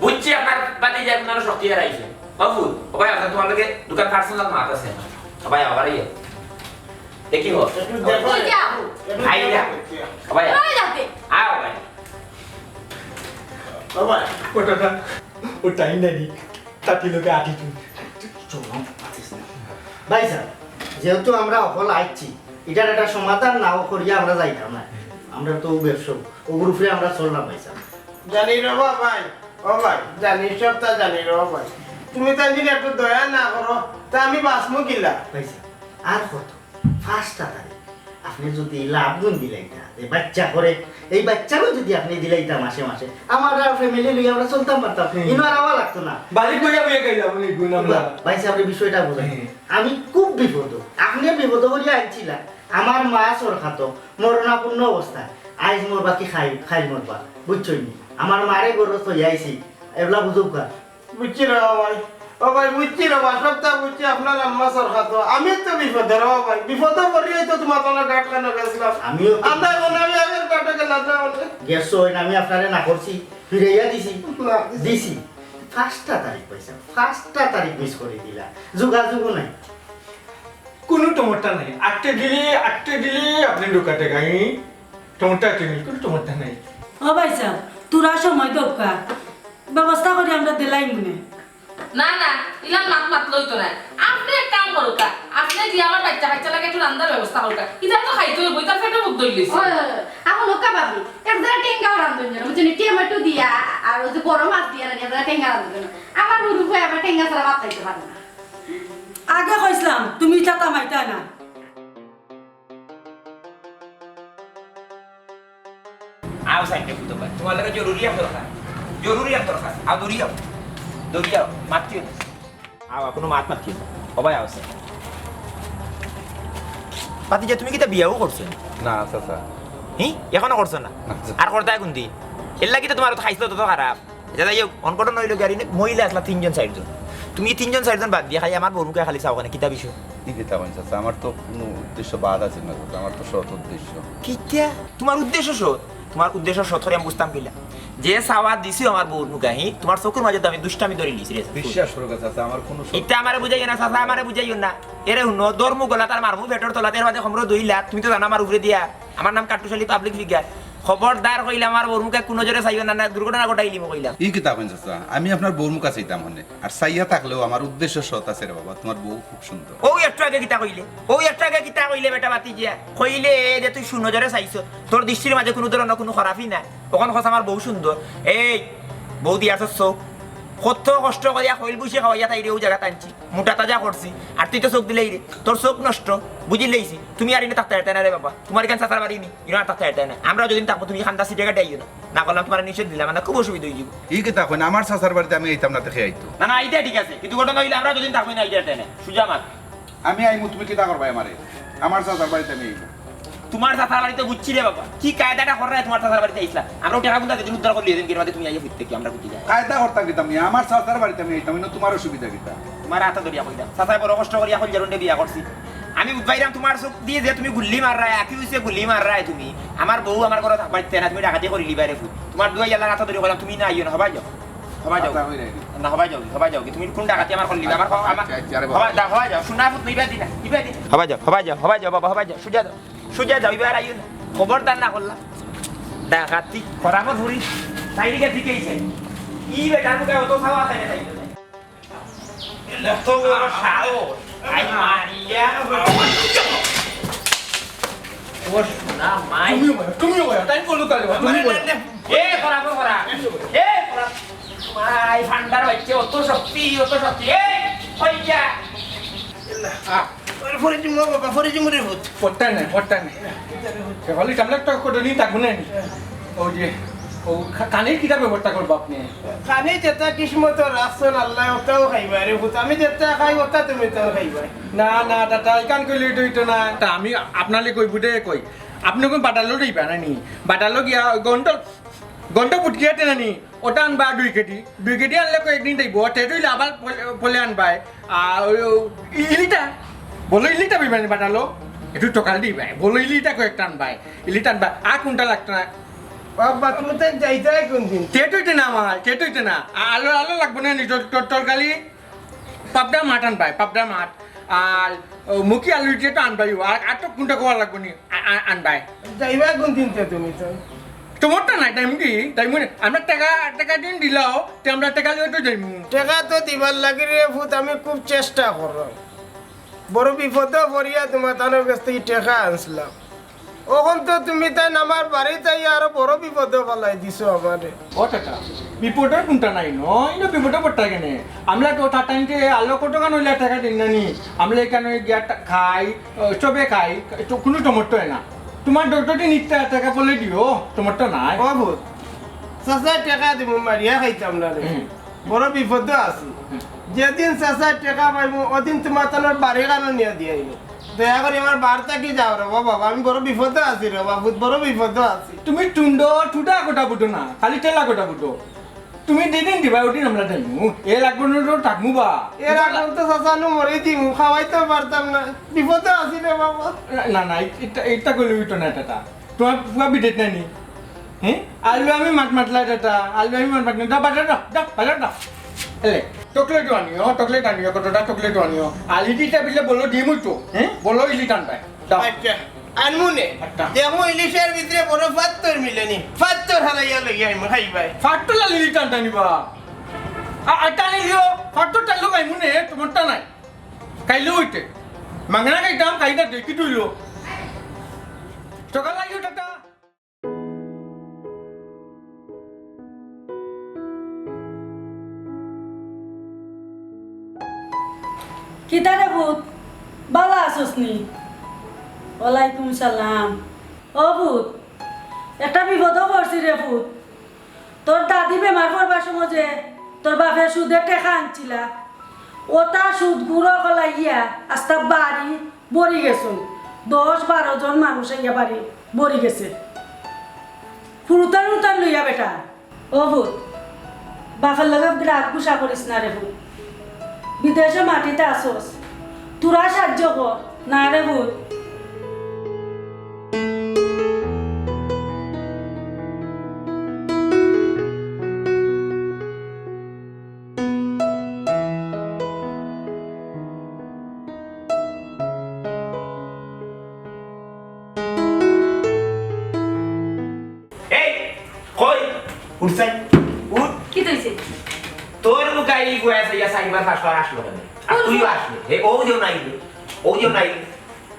বুঝছি আপনার বাতি যে আপনার শক্তি হারাইছে। বাবু, ও ভাই, আপনার তোমার লগে দুটা পার্সোনাল মাত আছে আমার। ও ভাই, আবার ইয়ে। দেখি হো। একটু দেখো। কই যাও? একটু আই দেখো। যা। ও ভাই। কই যাবে? আও ভাই। ও ভাই। ওটা না, ও টাইম নাই। তাতে লোকে আটি তুই। চলো, মাতিস না। ভাই সাহেব, যেহেতু আমরা হকল আইছি, এটার একটা সমাধান না করিয়া আমরা যাইতাম না। আমরা তো ব্যবসা, ওগুর উপরে আমরা চললাম ভাই সাহেব। জানি রে বা ভাই, ও ভাই, জানি সবটা জানি রে বা ভাই। তুমি তাই যদি একটু দয়া না করো, তা আমি বাঁচমু কিলা? ভাই সাহেব, আর কত? পাঁচটা তারিখ। আপনি যদি লাভ গুণ দিলাইতা, যে বাচ্চা করে, এই বাচ্চারও যদি আপনি দিলাইতা মাসে মাসে, আমার আর ফ্যামিলি লইয়া আমরা চলতাম পারতাম। হুম। ইনো আর আওয়া লাগতো না। বাড়ি বইয়া বইয়া খাইলাম অনেক গুণ আমরা। ভাই সাহেব, এই বিষয়টা বুঝেন। হুম। আমি খুব বিপদ। আপনি বিপদ করিয়া আনছিলা। আমার মা সরকার তো মরণাপন্ন অবস্থা। আইজ মরবা কি খাই, খাইল মরবা। বুঝছইন নি? আমার মারে গরজ হইয়া আইছি। এবলা বুঝুক। বুঝছি রে বা ভাই। ও ভাই, বুঝছি রে বা, সবটা বুঝছি, আপনার আম্মা সরকার তো। আমি তো বিপদে রে বা ভাই। বিপদে পড়িয়াই তো তোমার তলা ঘাট কেন গেছিলাম। আমিও তো আমরা এখন আমি আগের ঘাটে গেলাম না বলে। গেছো, ওই আমি আপনারে না করছি, ফিরাইয়া দিছি। না, দিছি। দিছি। পাঁচটা তারিখ পাইছে, পাঁচটা তারিখ মিস করি দিলা। যোগাযোগও নাই। কোনো টমট্টা নাই। আটটে দিলে, আটটে দিলে আপনি ঢুকাতে গাই। টমট্টা তুমি, কোনো টমট্টা নাই। ও ভাই সাহেব, তোরা সময় দরকার। ব্যবস্থা করি আমরা দিলাই মনে। না, না, ইলান মাত মাত লইতো না। আপনি এক কাম করুকা, আপনি গিয়া আমার বাচ্চা কাচ্চা লাগে একটু রান্নার ব্যবস্থা করুকা। ইটা তো খাইতে হইব, ইটা পেটে ভুক ধরলিছে। ওই, ওই, ওই, এখন ওকা ভাবি, এক জায়গা টেঙ্গা রান্ধন যেন, বুঝছেন, টমেটো দিয়া, আর ওই যে বড় মাছ দিয়া রান্ধি, এক জায়গা টেঙ্গা রান্ধন যেন। আমার হুরু ভাই আবার টেঙ্গা ছাড়া ভাত খাইতে পারে না। আগে কইছিলাম, তুমি ইটা তামাইতায় না। আও সাইডে ফুটো ভাই, তোমার লগে জরুরি এক দরকার, জরুরি এক দরকার। আও দৌড়ি আও, দৌড়ি আও, মাতিও না। আও, কোনো মাত মাতিও না। ও ভাই, আও স্যার। ভাতিজা, তুমি কিতা বিয়াও করছো? না, চাচা। হি? এখনো করছো না? না, চাচা। আর করতায় কোন দিন? এর লাগি তো তোমার অত খাইছিল তত খারাপ। আচ্ছা, যাই হোক, অনকটন হইল কি, আর ইনে মহিলা আসলা তিনজন চারজন। তুমি তিনজন চারজন বাদ দিয়া খালি আমার বউর মুখে খালি চাও কেনে, কিতা বিষয়? ই কিতা কইন চাচা, আমার তো কোনো উদ্দেশ্য বাদ আছে না চাচা, আমার তো সৎ উদ্দেশ্য। কিতা? তোমার উদ্দেশ্য সৎ? তোমার উদ্দেশ্য সৎ করে আমি বুঝতাম কিলা? যে চাওয়া দিছি আমার বউর মুখে, হি, তোমার চকুর মাঝে তো আমি দুষ্টামি ধরি নিছি রে। বিশ্বাস করো চাচা, আমার কোনো সৎ ইতা আমারে বুঝাইও না চাচা, আমারে বুঝাইও না। এরে হুনো, ধর্ম গলা তার মারমু পেটর তলাতে, এর মাঝে খমরো দইলা, তুমি তো জানো আমার উপরে দিয়া। আমার নাম কাট্টুশালী পাবলিক ফিগার। খবরদার কইলাম, আমার বউর মুখে কুনজরে চাইও না, না দুর্ঘটনা ঘটাইলিমু কইলাম। ই কিতা কইন চাচা? আমি আপনার বউর মুখ চাইতাম হনে। আর চাইয়া থাকলেও আমার উদ্দেশ্য সৎ আছে রে বাবা, তোমার বউ খুব সুন্দর। ও একটু আগে কিতা কইলে? ও একটু আগে কিতা কইলে বেটা ভাতিজা? কইলে যে তুই সুনজরে চাইছস, তোর দৃষ্টির মাঝে কুনু ধরনর কুনু খারাপি নাই। অখন কস আমার বউ সুন্দর। এই, বউ দিয়ার চোখ। কত কষ্ট করিয়া খইল বুসি খাওয়াইয়া তাইরে অউ জাগাত আনছি। মোটা তাজা করছি, আর তুই তো চোখ দিলেই রে, তোর চোখ নষ্ট, বুঝিলেইছি। তুমি আর ইনো থাকতায় পারতায় না রে বাবা, তোমার ইখান চাচার বাড়ি নি, ইনো আর থাকতায় পারতায় না। আমরা যতদিন থাকবো তুমি ইখানতা সিটে কাটে আইও না, না করলাম তোমার নিষেধ দিলাম, না খুব অসুবিধা অইযিবো। ই কিতা কইন, আমার চাচার বাড়িত আমি আইতাম না, তে কে আইতো? না, না, আইতে ঠিক আছে, কিন্তু ঘটনা অইলে আমরা যতদিন থাকবো না আইতে পারতায় না, সুজা মাত। আমি আইমু, তুমি কিতা করবায় আমারে? আমার চাচার বাড়িত আমি আইমু। তোমার চাচার বাড়িত বুঝছি রে বাবা, কি কায়দাটা কররায় তোমার চাচার বাড়িত আইছলা? আমরা টেকা কুন্তা যেদিন উদ্ধার করলি, এদিন গিয়ে তুমি আইয়া ফিরতে কি আমরা বুঝি যাই? কায়দা করতাম কিতা মিয়া? আমার চাচার বাড়িত আমি আইতাম, ইনো তোমার অসুবিধা কিতা? তোমার আতো ধরিয়া কইলাম, চাচায় বড় কষ্ট করিয়া কইল, জরুরি বিয়া করছি। আমি বুঝবাইরাম তোমার চোখ দিয়া যে তুমি গুল্লি মাররায়, আঁখি উইছে গুল্লি মাররায় তুমি। আমার বউ আমার ঘরো থাকবার ইচ্ছা না, তুমি ডাকাতি করিলিবায় রে ফুত। তোমার দুয়াই আল্লার আতো ধরি কইলাম, তুমি না আইও না, হবায় যাও। হবায় যাও। আচ্ছা, হবায় যাও। না, হবায় যাও, হবায় যাও। তুমি কোন ডাকাতি আমার করলিবায়? আমার, আমার, আচ্ছা, আচ্ছা, আরে বাবা। হবায়, যাও, হবায় যাও। সোনা ফুত নিবা দিনা, নিবা দিনা। হবায় যাও, হবায় যাও, হবায় যাও বাবা, হবায় যাও। সুজা যাও। সুজা যাও, ইবার আইও না। খবরদার না করলাম। ডাকাতি করা পর ধরি, তাই দিকে দিকে ইছে। ই বেটা মুখে অত সাওয়া থাকে তাই। এত বড় সাহস। আই মারিয়া। ও সোনা মাই। তুমিও বলো, তুমিও বলো, তাই বলো তাহলে, তুমি বলো। এ করা, করা। এ করা। মাই ভান্ডার হচ্ছে, অত শক্তি, অত শক্তি। এ, হইয়া। আহ। ওরে ফরিজিমু বাবা, ফরিজিমু রে ভূত। পড়তা নাই, পড়তা নাই। হলি কামলা তো কোটনি থাকবো না নি? ও যে, ও খা-, কানে কিতা ব্যবস্থা করবো আপনি? কানে যেটা কিসমত রাখছন আল্লাহ, ওটাও খাইবা রে ভূত। আমি যেটা খাই, ওটা তুমি তাও খাইবা। না, না, দাদা, ইখান কইলে তো হইতো না। তা আমি আপনারে কইবো দে কই। আপনি কোন বাটালো দিবা না নি? বাটালো গিয়া ওই গন্ডল, গন্ডল ফুটকিয়াতে না নি? ওটা আনবা দুই কেজি। দুই কেজি আনলে কয়েকদিন যাইবো। তে তুই আবার ফলে, ফলে আনবায়। আর ওই, ওই, ই-, ইলিটা। বলো ইলিটা বিবানি বাটালো। একটু টকাল দিবায়। বলো ইলিটা কয়েকটা আনবায়। ইলিটা আনবা। আর কোনটা লাগতো না? বাবা, তুমি তাই যাইতাই কোন দিন? তে তুই তে না আমার, তে তুই তে না। আ-, আলো, আলো লাগবো না নি? তোর, তোর, তরকারি? পাবদা মাছ আনবায়, পাবদা মাছ। আর, ও, মুখি আলু দিয়ে তো আনবায়। আর, আর তো কোনটা করা লাগবো নি? আ-, আ-, আনবায়। যাইবা কোন দিন তে তুমি তো? তোমার তো নাই, টাইম কি? টাইম মানে, আমরা টাকা, টাকা দিন দিলাও, তে আমরা টাকা লইয়া তো যাইমু। টাকা তো দিবার লাগি রে ভূত, আমি খুব চেষ্টা করলাম। বড় বিপদে পড়িয়া তোমার তানোর কাছ থেকে টাকা আনছিলাম। অখন তো তুমি তাই আমার বাড়িত আইয়া আরো বড় বিপদে ফালাই দিছো আমারে। ও টাকা, বিপদর কোনটা নাই ন? ইনো বিপদে পড়তা কেনে? আমরা তো তাতাইনতে আলো কত গান হইলে টাকা দিন না নি? আমরা এখানে গিয়া টা-, খাই, ও, চবে খাই, তো কোনো টমট্ট হয় না। তোমার ডক্টর দিন ইত্যা টাকা বলে দিও, টমট্ট নাই। ও ভূত, চাচা টাকা দিব, মারিয়া খাইতাম না রে। হুম। বড় বিপদে আছি। হুম। যেদিন চাচা টাকা পাইবো, ওদিন তোমার তানোর বাড়ি কানো নিয়ে দিয়ে আইবো। দয়া করে আমার বাড়িতে কি যাও রে বাবা, আমি বড় বিপদে আছি রে বাবা, ভূত বড় বিপদে আছি। তুমি টুন্ডো, টুটা গোটা বুটো না, খালি টেলা গোটা বুটো। তুমি যেদিন দিবা, ওদিন আমরা যাইমু। এ লাগবো না তো থাকমু বা। এর আগে তো চাচা নু মরে দিমু, খাওয়াইতে পারতাম না। বিপদে আছি রে বাবা। না, না, না, এটা, এটা করলে হইতো না, এটা। তোমার পুয়া বিদেশ নাই নি? হ্যাঁ? আলু আমি মাত মাতলা, এটা। আলু আমি মাত মাতলা। দাও, বাজার দাও, দাও, বাজার দাও। এলে, চকলেট আনিও, চকলেট আনিও, কতটা চকলেট আনিও। আলি দিতে বিলে বলো দিমু তো, হ্যাঁ? বলো ইলি টান পায়। দাও। আচ্ছা, আনমু নে। আচ্ছা। দেখো ইলিশের ভিতরে বড় ফাত্তর মিলে নি। ফাত্তর হারাইয়া লই আইমু, খাইবায়। ফাত্তর লালি টান টানিবা। আ, আ, টানি লিও, ফাত্তর টানলো খাইমু নে, তোমারটা নাই। খাইলেও হইতে। মাংনা খাইতাম, খাইতা দেখি তুইলো। সকাল লাগিও টাটা। কিতা রে ভূত, বালা আছস নি? ওয়ালাইকুম সালাম। ও ভূত, একটা বিপদো পড়ছি রে ভূত। তোর দাদি বেমার পড়বার সময় যে তোর বাপে সুদে টেকা আনছিলা, ওটা সুদ গুঁড়ো কলাইয়া আস্তা বাড়ি ভরি গেছুন। দশ বারো জন মানুষ আইয়া বাড়ি ভরি গেছে। ফুরুতার উতার লইয়া বেটা। ও ভূত, বাপের লগে রাগ গুসা করিস না রে ভূত। বিদেশে মাটিতে আসস, তোরা সাহায্য কর না রে ভূত। এই, কই? উঠ চাই, উঠ। কিতা অইছে? তোর মুখে এই বয়সে ইয়া চাইরবার পাঁচবার আসলো কেনে? আর কোন তুইও সময়? আসলি। হে, ও যে নাই রে। ও যে নাই রে।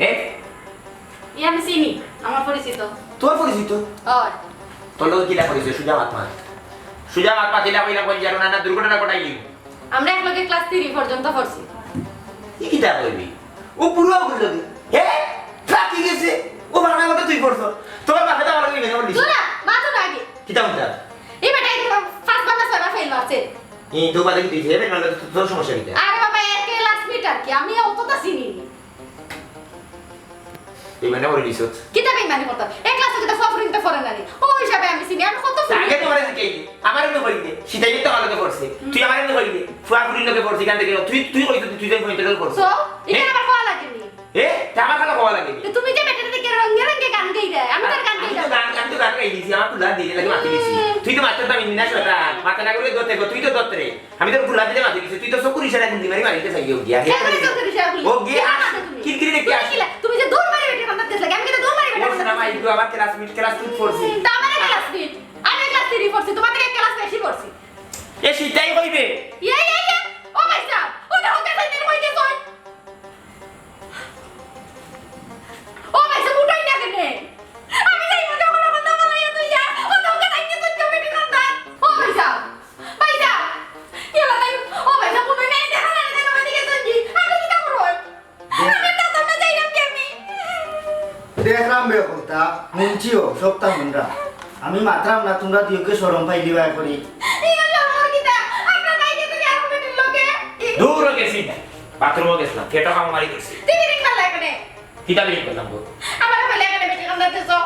হে? ই আমি চিনি, আমার পরিচিত। তোর পরিচিত? অয়। তোর লগে কিলা পরিচয়? সুজা মাত মাত। সুজা মাত মাত, ইলা কইলা কই যারো না, না দুর্ঘটনা ঘটাইলি। আমরা একলগে ক্লাস থ্রি পর্যন্ত পড়ছি। ই কিতা কইবি? ও পুরো অগুর লগে। হে? ফাঁকি গেছে। ও বাংলা মতো তুই পড়ছ। তোমার বাপে তো আমার লগে মেনে বললি। তোরা, মা তো আগে। কিতা বলতা? এই বেটা এই পাঁচ বার না ছয় বার ফেল মারছে। এই তো বাদে কি তুই যে ফেল মারলে তো তোর সমস্যা কিতা? আরে বাবা, এক ক্লাসমেট আর কি। আমি অতটা চিনি নি। বেইমানি করে দিছত। কিতা বেইমানি করতাম? এক ক্লাসে কিতা ফফরিং তো ফরে না নি। ও হিসাবে আমি চিনি, আমি কত চিনি। আগে তো আমারে শিখাইলি, আমারে তো কইলি, সিতাই তো আমার লগে পড়ছে। হুম। তুই আমারে তো কইলি, ফুয়া ফুরির লগে পড়ছে, এখান থেকে তুই, তুই কইছ তুই, তুই তো পয়েন্ট করছ। So, এখানে হ্যাঁ? আবার কওয়া লাগেনি। এ, তা আমার খালা কওয়া লাগেনি। তো তুমি যে বেটারে দেখে রঙে রঙে গান গাই দেয়, আমি তার গান গাই আমি তো দেয়। গান, আমি তো গান গাই দিছি, আমার তো গান দিলে লাগে মাতি দিছি। হুম। তুই তো মাত্র দামি না সেটা, মাথা না করে দত্তে গো, তুই তো দত্তরে। আমি তো ফুলা দিতে মাতি দিছি, তুই তো চকুর ইশারা গুলি মারি মারিতে চাই গিয়া। কেন রে চকুর ইশারা গুলি? ও গিয়া কিতা আস, মারছো তুমি? কিরকিরি দেখি তুমি আস। কিলা? তুমি যে দৌড় মারি বেটার কান্দাত গেছলা, আমি কিতা দৌড় মারি বেটার ও কান্দাত সোনা, গেছি? আইগো, আমার ক্লাসমেট, ক্লাস টু পড়ছি। হুম, তা আমারে ক্লাস আমি ক্লাস থ্রি পড়ছি, তোমার থেকে এক ক্লাস বেশি পড়ছি। এ সিটাই কইবে। ইয়ে, ইয়ে, ইয়ে। ও ভাই সাহেব, ও দেখো কে সাইডে কই গেছে? ও ভাই সাহেব, উঠাই না কেনে? আমি যাই মজা করে কথা বলাই তো ইয়া। ও দেখো কে সাইডে কই গেছে বেটি কথা। ও ভাই সাহেব, ভাই সাহেব। কি হলো তাই? ও ভাই সাহেব, কোনো মেয়ে দেখা না, দেখা না, দিকে চলছি। আমি কি করব? আমি তো তোমরা যাইলাম কেমনি? দেখলাম বে কথা, হুনছিও, সবটা হুনরা। আমি মাতরাম না, তোমরা দিওকে শরম পাইলি বায় করি। ইয়া আল্লাহ, আমার কিতা? আপনার ভাই কি তুমি এখন বেটির লোকে? দূর গেছি না, বাথরুমও গেছিলাম, পেটও কাম মারি করছি। তুই কি দেখবার লাগে? কিতা বেটি করলাম গো? আমার বলে এখানে বেটি কান্দাতে যাও।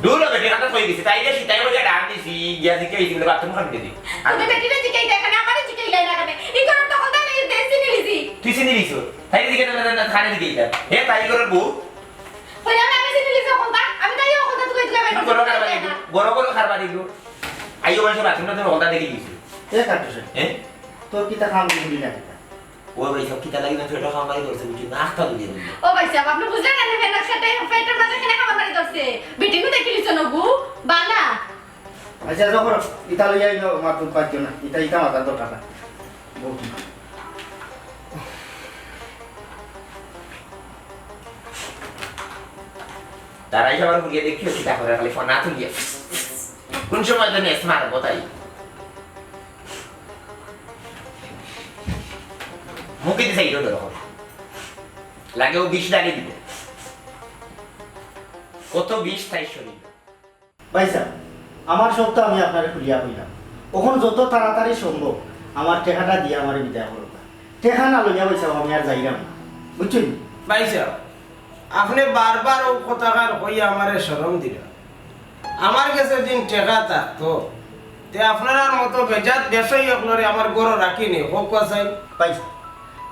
দূর বেটি কান্দা কই গেছি, তাই যে সিটাই করে ডাক দিছি, গিয়া জিকে এই দিলে বাথরুম খান দিদি। আর তুমি বেটিরে জিকাই দেখ না, আমারে জিকাই লাই না কেনে? ই করার তো কথা নেই, দেশি নিলিছি। তুই চিনি দিছো? তাই দিকে না, না, না, খানে দিকে এটা। হে, তাই করে বউ। কই আমি, আমি চিনি লিছি কোনটা? আমি তাই ও কোনটা তুই তুই বের বড় করে বাড়ি, বড় করে খার বাড়ি গো। আইও মাসে বাথরুমটা তুমি কোনটা দেখে গেছি? এ কাটছে। হ্যাঁ? তোর কিতা কাম দিবি না কিতা? ও ভাই সাহেব, কিতা লাগি না, পেটও কাম মারি করছে, বুঝছি না, আখটা তুলিয়া দিল। ও ভাই সাহেব, আপনি বুঝলেন না, পেটের সাথে, পেটের মাঝে কেন কাম মারি ধরছে? বেটি নু দেখি লিছো না গু, বালা। আচ্ছা, যখন ইতা লইয়া আইলো, আমার তো পাইতো না, ইতা, ইতা মাথার দরকার না। বউ কি? তারাই সবার ঘুরিয়ে দেখিও, কিতা করে, খালি ফোন না তুলিয়া। কোন সময় তো নেস মারবো তাই? মুখে দিছে ইটো ধরো। লাগে ও বিষ ঢালি দিব। কত বিষ তাই শরীর। ভাই সাহেব, আমার সব তো আমি আপনারে খুলিয়া কইলাম। অখন যত তাড়াতাড়ি সম্ভব আমার টেকাটা দিয়া আমারে বিদায় করুন। টেকা না লইয়া ভাই সাহেব আমি আর যাইলাম না, বুঝছেন? ভাই সাহেব, আপনে বারবার ও কথাখান কইয়া আমারে শরম দিলা। আমার গেছে দিন টেকা থাকতো, তে আপনারার মতো বেজাত ব্যবসায়ী অকলরে আমার ঘরো রাখি নি, হোক বা চাই। ভাই সাহেব,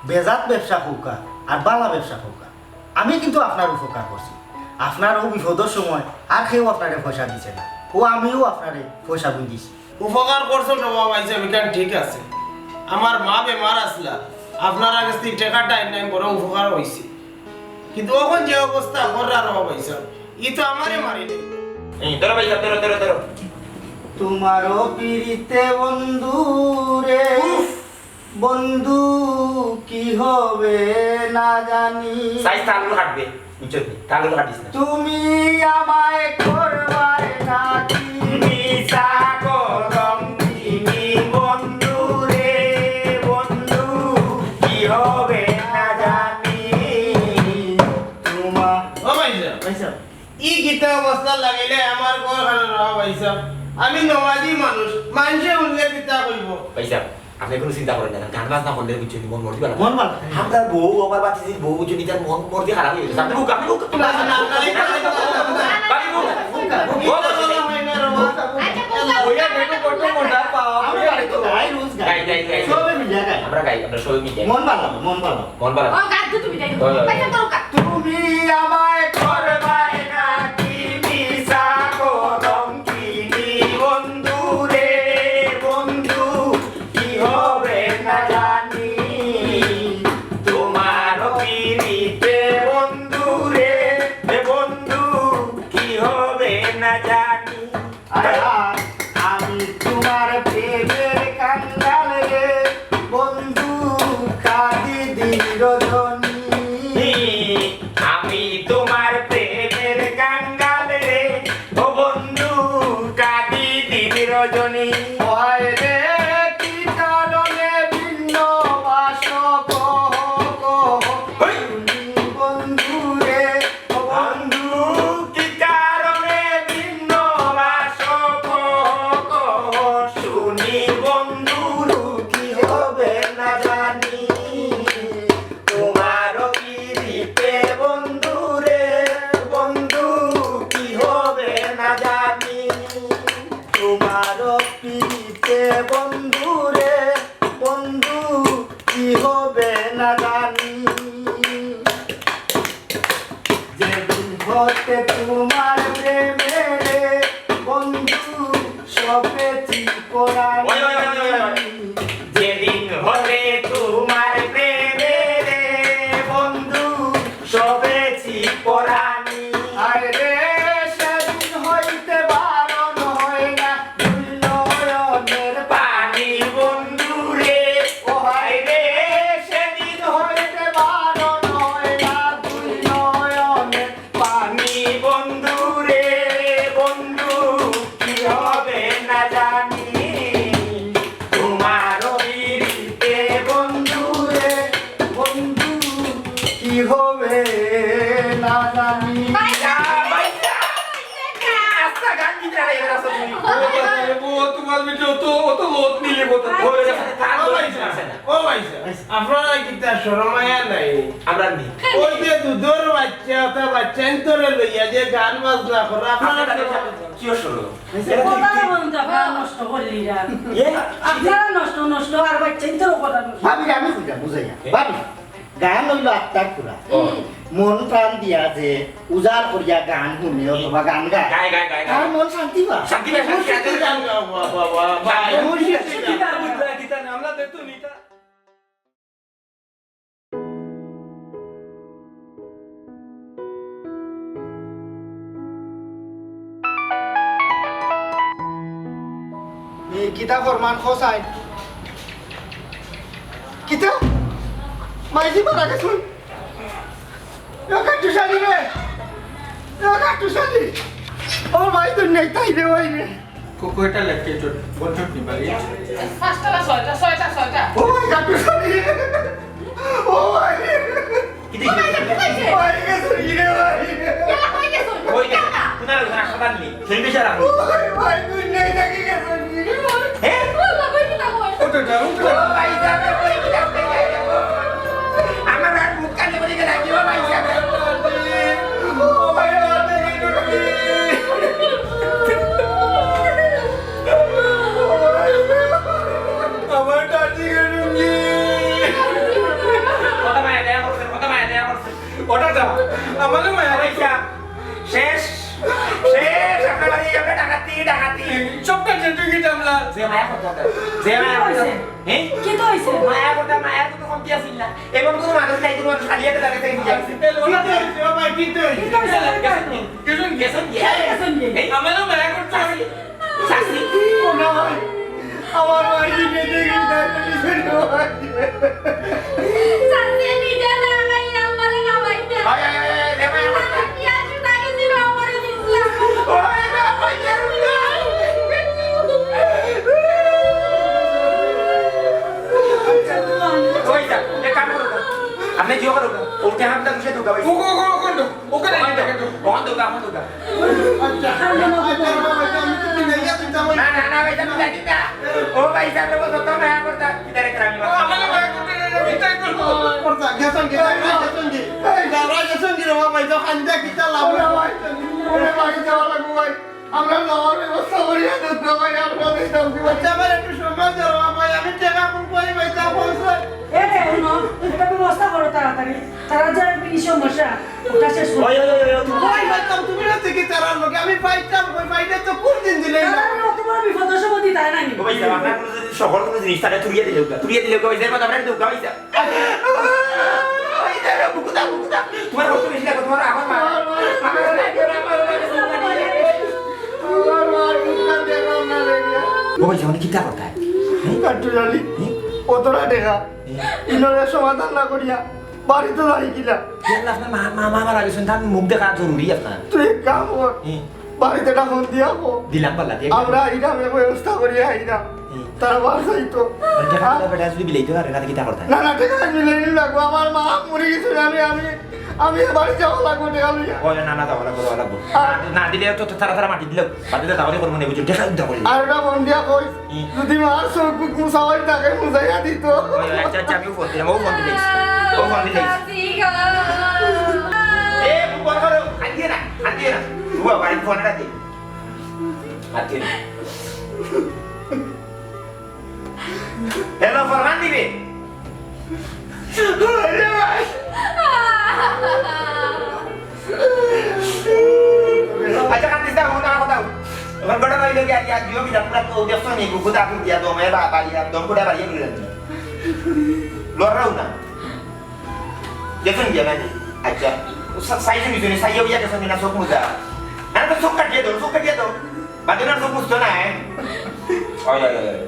বেজাত ব্যবসা কউক্কা আর বালা ব্যবসা কউক্কা, আমি কিন্তু আপনার উপকার করছি। আপনার ও বিপদর সময় আর কেউ আপনারে পয়সা দিছে না, ও আমিও আপনারে পয়সা গুন দিছি। উপকার করছো তো বাবা, এই যে বিকান ঠিক আছে। আমার মা বেমার আসলা, আপনারা গেছ থাকি টেকাটা আইন নাই, বড় উপকার হইছে। কিন্তু অখন যে অবস্থা কররা রে বাবা, এই সব, ই তো আমারে মারি নাই। এই, ধরো ভাই, ধরো, ধরো, ধরো। তোমারও পিড়িতে বন্ধু রে, উফ! বন্ধু কি হবে না জানি। সাইজ তালুর হাঁটবে, বুঝছো নি? তালুর হাঁটিস না। তুমি আমায় করবায় না কি মিছা কলঙ্কিনী বন্ধু রে, বন্ধু কি হবে না জানি। তোমার ও ভাই সাহেব, ভাই সাহেব। ই কিতা অবস্থা লাগাইলে আমার ঘর খান রাও ভাই সাহেব। আমি নমাজি মানুষ, মানষে হুনলে কিতা কইবো? ভাই সাহেব, আপনে কুনু চিন্তা করইন না, গান বাজনা করলে বুঝছইন নি, মন মর্জি ভালা। মন ভালা। আমরার বউ, আমার ভাতিজির বউ বুঝছইন নি, তার মন মর্জি খারাপ অইগেছে। আপনে বউ, আপনে বউ, না, না, না, না, না, না, না। ভাবি বউ। বউ, বউ, বউ। আচ্ছা, বউ, বউ। ওই আর বেটু কত মজা পাও। আমি বাড়িত গাই, রোজ গাই। গাই, গাই, গাই। সবে মিলিয়া গাই। আমরা গাই, আমরা সবে মিলিয়া। মন ভালা, মন ভালা। মন ভালা। ও, গান তো তুমি গাই। হয়, হয়। পয়সা দরকার। তুমি আমায় করবায় না কি মিছা কলঙ্কিনী বন্ধু রে, বন্ধু কি হবে না জানি। তোমার পিড়িতে বন্ধু রে, বন্ধু কি হবে না জানি। আহা, আমি তোমার প্রেমের কাঙ্গাল রে, বন্ধু কাঁদি দিন রজনী। আমি তোমার প্রেমের কাঙ্গাল রে, ও বন্ধু কাঁদি দিন রজনী। হায় রে, কি কারণে ভিন্ন বাস কহ, কহ, হই। শুনি বন্ধু রে, বন্ধু, কি কারণে ভিন্ন বাস কহ, কহ? শুনি বন্ধু, কি হবে না জানি। তোমার পিড়িতে বন্ধু রে, বন্ধু, কি হবে না জানি। তোমার পিড়িতে বন্ধু রে, বন্ধু, কি হবে না জানি। যেদিন হতে তোমার প্রেমে রে বন্ধু সপেছি পরাণ। ওই, ওই, ওই, ওই, ওই, ওই। যেদিন হতে তোমার প্রেমে রে বন্ধু সপেছি পরাণ। আরে সেদিন হইতে বারণ হয় আপনারা কিতা শরম হায়া নাই? আমরা নি। ওই যে দুধর বাচ্চা, অতা বাচ্চাইন্তরে লইয়া যে গান বাজনা করে, আপনারা কিতা শরম? কথা বলুন তো, আপনারা নষ্ট করলি না। এ? আপনারা নষ্ট, নষ্ট, আর বাচ্চাইন্তরও কথা নষ্ট। ভাবি, আমি বুঝা-, বুঝাইয়া। এ? ভাবি, গান অইলো আত্মার খুরাক। ও। মন প্রাণ দিয়া যে উজাড় করিয়া গান হুনে অথবা গান গায়, গায়, গায়, গায়, গায়। তার মন শান্তি পায়। শান্তি পায়, শান্তি পায়। মন শান্তি পায়। বাহ, বাহ, বাহ, বাহ। মন শান্তি পায়। কিতা বুঝলা, কিতা না, আমরা দেখতো নিতা। এই কিতা ফরমান খোসাই? কিতা? মাইজি মারা গেছইন? এ কাট্টুশালী রে! এ কাট্টুশালী! ও ভাই, তুই নেই তাই রে, ওই রে! কো-, কয়টা লেখকে চোট, বন্ধুক নিবালি? পাঁচটা না ছয়টা, ছয়টা, ছয়টা। ও ভাই, কাট্টুশালী! ও ভাই! কিতা হইছে? কিতা হইছে? ভাই, গেছে কি রে ভাই? কেলা কই গেছো? কই গেছে? কেলা? কোনার ওখানে হাসপাতাল নেই। সেই বিষয়ে রাখো। ও ভাই, ভাই, তুই নেই থাকি গেছে কি রে ভাই? হ্যাঁ? ও ভাই, কিতা কই? ও তো যাও, ও ভাই, যাবে, কই কি যাবে? আমার আর মুখ কানে বলি গেল, কি ও ভাই, যাবে? ও ভাই, আমার দেখে টুটুকি। আমার দাদি গেলুঙ্গি। কত মায়া দয়া করছে, কত মায়া দয়া করছে। ওটা দাও, আমারও মায়া লাগছে। শেষ, শেষ, আপনার বাড়ি আমরা ডাকাতি, ডাকাতি। সবটা শেষ হয়ে গেছে আমরা। যে মায়া করতে হবে, যে মায়া করতে হবে। হ্যাঁ? কিতা হইছে? মায়া করতে, মায়ার তো কমতি আছিল না। এবং কোনো মানুষ নাই, কোনো মানুষ খালি হাতে দাঁড়াতে চাই না। কিতা হইছে, ও ভাই, কিতা হইছে? কিতা হইছে? গেছেন কি? গেছেন কি? এই, আমারও মায়া করতে হবে। শাস্তি। ও না ভাই, আমার ভাই কি কেটে গেছে, তাই বলি রে ভাই। শাস্তি নিজে না খাই, আমারে না ভাই। আয়, আয়, আয়, আয়, রে ভাই, আমার কি আছে, তাই কি ছিল, আমারে দিছিলাম। ওরে না ভাই, রে ভাই। ওই যা, এক কাম করো। আপনি জিও করো। ওকে হাত দা খুশি দুগা ভাই। ও, ও, ও, ও, ও, ওকে না, এটা কিন্তু। ওখান দুগা, ওখান দুগা। আচ্ছা, আচ্ছা, বাবা, আচ্ছা, আমি তো বিদায় নিয়ে দিতাম। না, না, না, ভাই, তুমি যাইতে না। ও ভাই, সাহেব, ও তো মায়া করতা। কিতারে কেরামি ও, আমার মায়া করতে না, না, কিতাই করবো? করতা, গেছন কি, ভাই, গেছন কি? এই, দাঁড়া, গেছন কি রে, বাবা, এই তো খান্দা কিতা লাভ? ওরে ভাই, ওরে ভাই, যাওয়া লাগবো ভাই। আমরা যাওয়ার ব্যবস্থা করি, আর তো ভাই, আমরা যাইতাম কি ভাই? আচ্ছা, আমার একটু সময় দাও, বাবা, আমি টেকা কোন করি ভাই, তা বলছে। এ রে, হুনো, একটা ব্যবস্থা করো তাড়াতাড়ি। তারা যে কি সমস্যা, ওটা শেষ করো। ওই, ওই, ওই, ওই, ওই। ওই, ভাই, তুমি না থেকে তারার লোকে, আমি পাইতাম, ওই ভাইটা তো কোন দিন দিলে? তারা অত বড় বিপদ, অত সময় দিতে হয় না নি? ও ভাই, আপনার কোনো যদি সকল কোনো জিনিস থাকে, তুলিয়ে দিলে ওটা, তুলিয়ে দিলে ওটা, ওই যে কথা আপনার ওটা, ওই যে ওই যে বুকুদা, বুকুদা, তোমার কষ্ট বেশি লাগে, তোমার আমার মা। আমার মা, আমার মা, আমার মা। ও ভাই, যেমন কিতা কথা? হুম? কাট্টু জানি, হুম? অতটা টেকা, হুম? ইনোরে সমাধান না করিয়া বাড়িত যাই কিনা? কেন আপনার মা, মা, মা মারা গেছেন, তার মুখ দেখা জরুরি আপনার। তুই এক কাম কর, হুম। বাড়িত একটা ফোন দিয়া কো। দিলাম পাল্লা দিয়ে। আমরা আইরাম, এ ব্যবস্থা করি আইরাম। হুম। তারা বাসাই তো। ওই টাকা দিলে বেটা যদি বিলাইতে পারে, না, কিতা করতে? না, না, টাকা আমি মিলাই লাগবো। আমার মা মরে গেছে, আমি, আমি, আমি বাড়ি যাওয়া লাগবো, টাকা লইয়া। ওই না, না, যাওয়া লাগবো, যাওয়া লাগবো। আর না, না দিলে তো, তো তারা, তারা মাটি দিলে, বাদে তো তাহলে করবো না, বুঝছো? টাকা উদ্ধার করি। আর ওটা ফোন দিয়া কই, হুম। যদি মার চোখ মুখ মুছাওয়াই থাকে, মুছাইয়া দিত। ওই, ওই, আচ্ছা, আচ্ছা, আমিও ফোন দিলাম, ও ফোন দিলে। ও ফোন দিলে। এ, ফোন করো, আনদিয়ে না, আনদিয়ে না। ও বাবা, এই ফোনটা দে। আজকে। হ্যালো, ফরমান দিবে। আচ্ছা, কান্দিস না, হুন আমার কথা। হুন। ওখান কটা বাড়ি লোকে আর ইয়ার দিও, বিধান পুরা তো দেখছো নি, গুগু দাদু দিয়া দমে বা-, বাড়ি আর দম পুরা বাড়ি নিলেন। লড়াও না। গেছইন গিয়া নানি? আচ্ছা। সা-, সাইজে নিছইন, সাইজে অইয়া গেছইন না চোখ মুজা? আরে তো চোখ কাটিয়া দেও, চোখ কাটিয়া দেও। বাদে না চোখ মুজতো না, হ্যাঁ? ওই, ওই, ওই, ওই।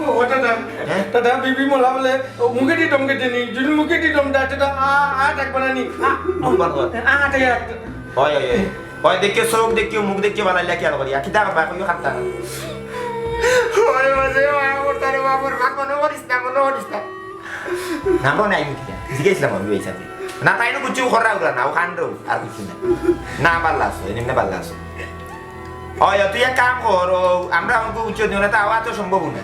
ও, ও দাদা, হ্যাঁ? দাদা, বিবি মলা বলে, ও মুখেদি দম কেটে নি, যদি মুখেদি দম দেয়, দাদা, আ, আ, ডাকবা না নি? আ, আ, আ, আ, আ, আ। ওই, ওই, ওই। ওই দেখিও চোখ দেখিও, মুখ দেখিও, বানাইলা কি আর করিয়া? কিতা করবা, কইও খান্তা। ওই, ওই, যে, ওই, আমার তারে বাবার ভাগ মনে করিস না, মনে করিস না। নাম্বার নাই নি কিতা? জিজ্ঞেসলাম আমি ওই সাথে। না, তাই না কুচু খরা উড়া না, ও কান্ড, আর কিছু না। না, পাল্লা আছো, এমনি পাল্লা আছো। ওই, তুই এক কাম কর, ও, আমরা অঙ্ক উচ্চ দিও না, তা আওয়া তো সম্ভব না।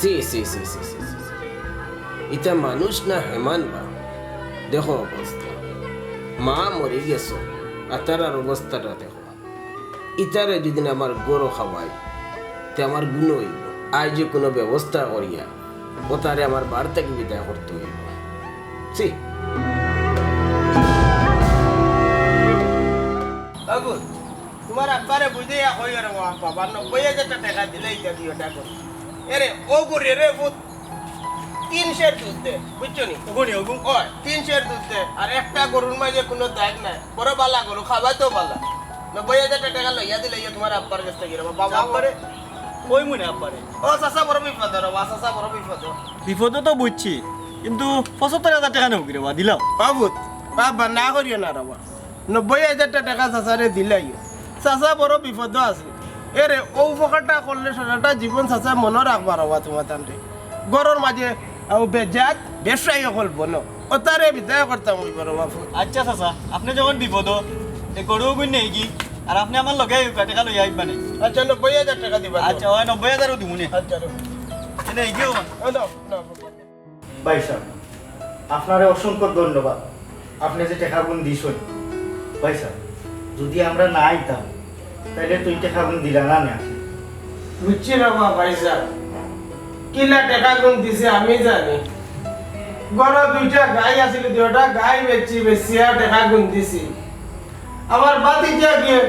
ছি, ছি, ছি। ইতা মানুষ না হেমান বা? দেখো অবস্থা। মা মরি গেছে, আর তারার অবস্থাটা দেখো। ইতারে যদি না আমার গরু খাওয়াই, তে আমার গুণ অইব। আইজ যে কোনো ব্যবস্থা করিয়া ও তারে আমার বাড়ি থাকি বিদায় করতে অইব। ছি। বাবু, তোমার আব্বারে বুঝাইয়া কইও রে বাবা, বাবার নব্বই হাজারটা টেকা দিলে ইটা দিও, টেকা। এরে, ও গরু রে পুত, তিন সের দুধ দে, বুঝছো নি? ওগো নি, ওগো। ওই, তিন সের দুধ দে, আর একটা গরুর মাঝে কোনো দাগ নাই, বড় বালা গরু, খাওয়াইতেও বালা। নব্বই হাজারটা টেকা লইয়া দিলে ইয়ে তোমার আব্বার কাছ থাকি রে বাবা, বাবা। আব্বারে, কই মনে আব্বারে? ও চাচা বড় বিপদ রে বাবা, চাচা বড় বিপদ। বিপদ তো বুঝছি, কিন্তু পঁচাত্তর হাজার টেকা নেও কি রে বাবা, দিলাও। বাবু, বাবা না করিও না রে বাবা। নব্বই হাজারটা টেকা চাচারে দিলাইও। চাচা বড় বিপদ আছে। এরে, ও উপকারটা করলে সারাটা জীবন চাচা মনে রাখবা রে বাবা তোমার তানরে। ঘরর মাঝে ও বেজাত ব্যবসায়ী অকল বনো। ও তারে বিদায় করতাম অইব রে বাবা। আচ্ছা চাচা, আপনি যখন বিপদ, তে গরু গুণ নেই কি? আর আপনি আমার লগে আইউক্কা, টেকা লইয়া আইবা নি। আচ্ছা, নব্বই হাজার টেকা দিবা তো? আচ্ছা, ওই নব্বই হাজারও দিমু নে। আচ্ছা, রে। এনে এগিয়ে হন। ও, নাও, নাও। ভাই সাহেব, আপনারে অসংখ্য ধন্যবাদ। আপনি যে টেকাগুন দিছইন, ভাই সাহেব, যদি আমরা না আইতাম, তাইলে তো ই টেকাগুন দিলা না নে আপনি। বুঝছি রে বাবা, ভাই সাহেব, কিলা টেকাগুন দিছে আমি জানি। ঘরো দুইটা গাই আছিল, দুইটা গাই বেচছি, বেচিয়া টেকাগুন দিছি। আমার ভাতিজা গিয়ে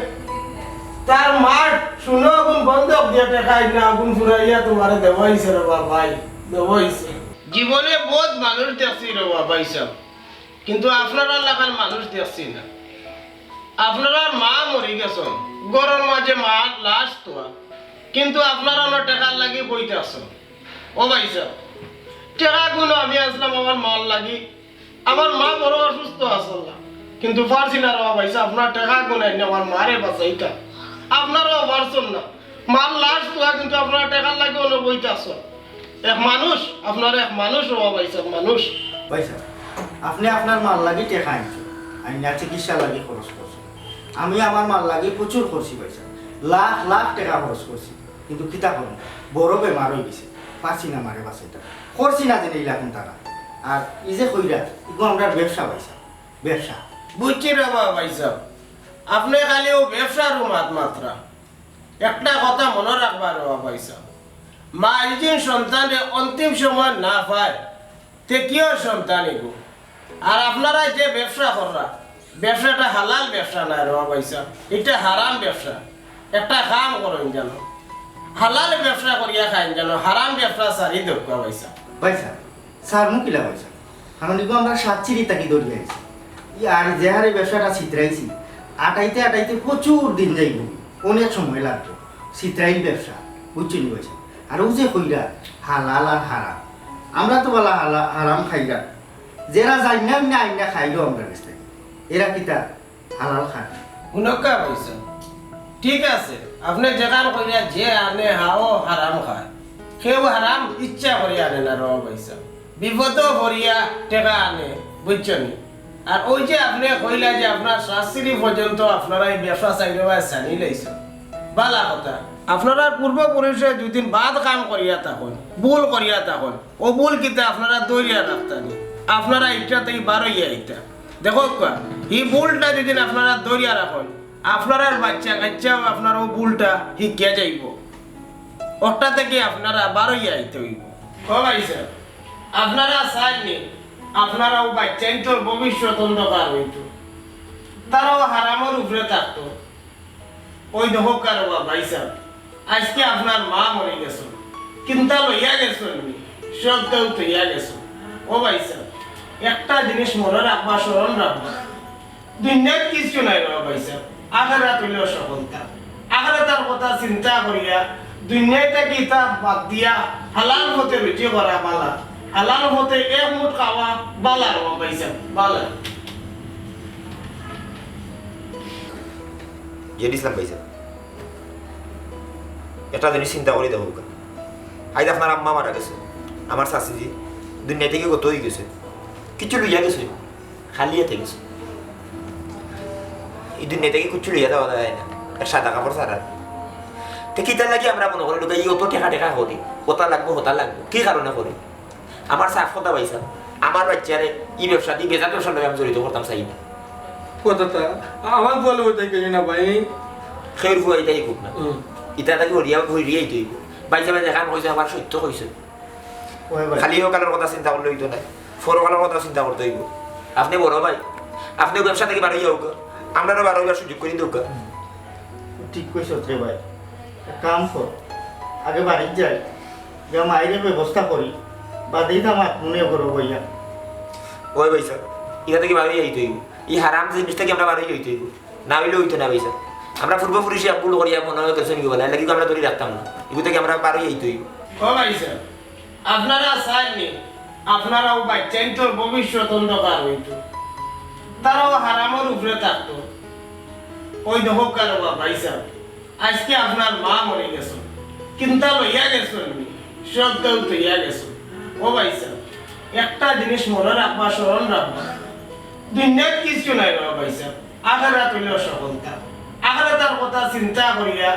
তার মার সোনাগুন বন্ধক দিয়া টেকা আইনা আগুন ফুরাইয়া তোমারে দেওয়া অইছে রে বাবা, ভাই, দেওয়া অইছে। জীবনে বহুত মানুষ দেখছি রে বাবা, ভাই সাহেব, কিন্তু আপনারার লাখান মানুষ দেখছি না। আপনারার মা মরি গেছইন, ঘরর মাঝে মার লাশ থুয়া, কিন্তু আপনারা অনো টেকার লাগি বইতা আছইন। ও ভাই সাহেব, টেকাগুন আমি আনছিলাম আমার মার লাগি, আমার মা বড় অসুস্থ আছিল না, কিন্তু পারছি না রে বাবা, ভাই সাহেব, আপনার টেকাগুন আইনা আমার মারে বাঁচাইতা, আপনারাও পারছইন না। মার লাশ থুয়া কিন্তু আপনারা টেকার লাগি অনো বইতা আছইন। এক মানুষ, আপনারা এক মানুষ রে বাবা, ভাই সাহেব, মানুষ। ভাই সাহেব, আপনি আপনার মার লাগি টেকা আনছইন, আইনা চিকিৎসার লাগি খরচ করছইন। আমি আমার মার লাগি প্রচুর করছি ভাই সাহেব, লাখ লাখ টেকা খরচ করছি, কিন্তু কিতা করমু, বড় বেমার অই গেছে, পারছি না মারে বাঁচাইতাম, করছি না যেন ইলাখান তারা। আর ই যে কইরা, ইগু আমরার ব্যবসা ভাই সাহেব, ব্যবসা। বুঝছি রে বাবা, ভাই সাহেব, আপনি খালি ও ব্যবসার মাত মাতরা। একটা কথা মনো রাখবা রে বাবা, ভাই সাহেব, মা যদি সন্তানরে অন্তিম সময় না পায়, তে কিওর সন্তান ইগু? আর আপনারা যে ব্যবসা কররা, ব্যবসাটা হালাল ব্যবসা নায় রে বাবা, ভাই সাহেব, ইটা হারাম ব্যবসা। একটা কাম করইন জানো, হালাল ব্যবসা করিয়া খাইন জানো, হারাম ব্যবসা ছাড়ি দেউক্কা, ভাই সাহেব। ভাই সাহেব, ছাড়মু কিলা ভাই সাহেব? কারণ ইগু আমরা সাতচিরি থাকি ধরিয়া আইছি। ই আর যে হারে ব্যবসাটা ছিতরাইছি, আটাইতে আটাইতে প্রচুর দিন যাইব, অনেক সময় লাগবে। সিত্রাইন ব্যবসা, বুঝছো নি ভাইসাব? আর অউ যে কইরা হালাল আর হারাম, আমরা তো বালা হালা-, হারাম খাইরাম, যেরা জানি না, না, না খাইলো আমরার গেছ থাকি, এরা কিতা হালাল খায়? হুনউক্কা ভাইসাব, ঠিক আছে, আপনে যেখান কইরা যে আনে হাও হারাম খায়, কেউ হারাম ইচ্ছা করি আনে না রে ভাইসাব, বিপদো পড়িয়া টেকা আনে, বুঝছো নি? আর অউ যে আপনে কইলা যে আপনার শাশুড়ি পর্যন্ত আপনারা ই ব্যবসা সাইডো বায় ছাড়ি লাইছো, বালা কথা। আপনারার পূর্বপুরুষে যুদি বাদ কাম করিয়া থাকইন, ভুল করিয়া থাকইন, অউ ভুল কিতা আপনারা ধরিয়া রাখতা নি? আপনারা ইটা থাকি বারইয়া আইতা। দেখউক্কা, ই ভুলটা যুদি আপনারা ধরিয়া রাখইন, আপনারার বাইচ্চা-কাইচ্চাও আপনার অউ ভুলটা হিকিয়া যাইবো। অটা থাকি আপনারা বারইয়া আইতে অইবো। ও ভাইসাব, আপনারা চাইন নি, আপনারা অউ বাইচ্চাইন্তর ভবিষ্যৎ অন্ধকার অইতো, তারাও হারামর উপরে থাকতো। অউ দেখউক্কা রে বা ভাইসাব, আইজকে আপনার মা মরি গেছইন, কিন্তা লইয়া গেছইন নি, সবতাউ থইয়া গেছইন। ও ভাইসাব, একটা জিনিস মনো রাখবা, স্মরণ রাখবা, দুনিয়াত কিচ্ছু নাই রে বা ভাইসাব, আখেরাত অইলো সফলতা। আখেরাতর কথা চিন্তা করিয়া দুনিয়াত থাকি ইতা বাদ দিয়া হালাল পথে রুজি করা বালা, হালাল পথে এক মুঠ খাওয়া বালা রে বা ভাইসাব, বালা। জেড ইসলাম ভাইসাব, একটা জিনিস চিন্তা করি দেখউক্কা। আইজ আপনার আম্মা মারা গেছে, আমার চাচিজি দুনিয়া থাকি গত অই গেছে, কিচ্ছু লইয়া গেছে, খালি আতে গেছে। ই দুনিয়া থাকি কিচ্ছু লইয়া যাওয়া যায় না, এক সাদা কাপড় ছাড়া। তে কিতার লাগি আমরা মনো করি লোকে ই অত টেকা টেকা করি, অতা লাগবো, হতা লাগবো, কি কারণে করি? আমার সাফ কথা ভাইসাব, আমার বাইচ্চারে ই ব্যবসাদি বেজাত ব্যবসার লগে আমি জড়িত করতাম চাই না। কথা তা, আমার ফুয়া লগে তাই করি না ভাই। খের ফুয়া ইতাই হোক না। হুম। ইতা থাকি হরিয়া, হরিয়া ইতে অইবো। ভাইসাবে যেখান কইছে, আমার সত্য কইছে। ওই ভাই। খালি ইহকালর কথা চিন্তা করলে অইতো নায়, পরকালর কথা চিন্তা করতে অইবো। আপনে বড় ভাই, আপনে ব্যবসা থাকি বারইয়া আউক্কা, আমরারও বারইবার সুযোগ করি দেউক্কা। ঠিক কইছস রে ভাই, এক কাম কর, আগে বাড়িত যাই, গিয়া মাইরে ব্যবস্থা করি, বাদেই তা মাত মনে করো ভাইয়া। ওই ভাইসাব, ইটা থাকি বারইয়া আইতে অইবো, ই হারাম জিনিস থাকি আমরা বারইয়া আইতে অইবো, না অইলে অইতো না ভাইসাব। আমরা পূর্বপুরুষে এক ভুল করিয়া মনো অয় গেছে নি বলে, এর লাগি আমরা ধরি রাখতাম না, ইগু থাকি আমরা বারইয়া আইতে অইবো। ও ভাইসাব, আপনারা চাইন নি, আপনারাও বাইচ্চাইন্তর ভবিষ্যৎ অন্ধকার অইতো, তারাও হারামর উপরে থাকতো। ওই দেখউক্কা রে বা ভাইসাব, আইজকে আপনার মা মরি গেছইন, কিন্তা লইয়া গেছইন নি, সবতাউ থইয়া গেছইন। ও ভাইসাব, একটা জিনিস মনো রাখবা, স্মরণ রাখবা, দুনিয়াত কিচ্ছু নাই রে বা ভাইসাব, আখেরাত অইলো সফলতা। আখেরাতর কথা চিন্তা করিয়া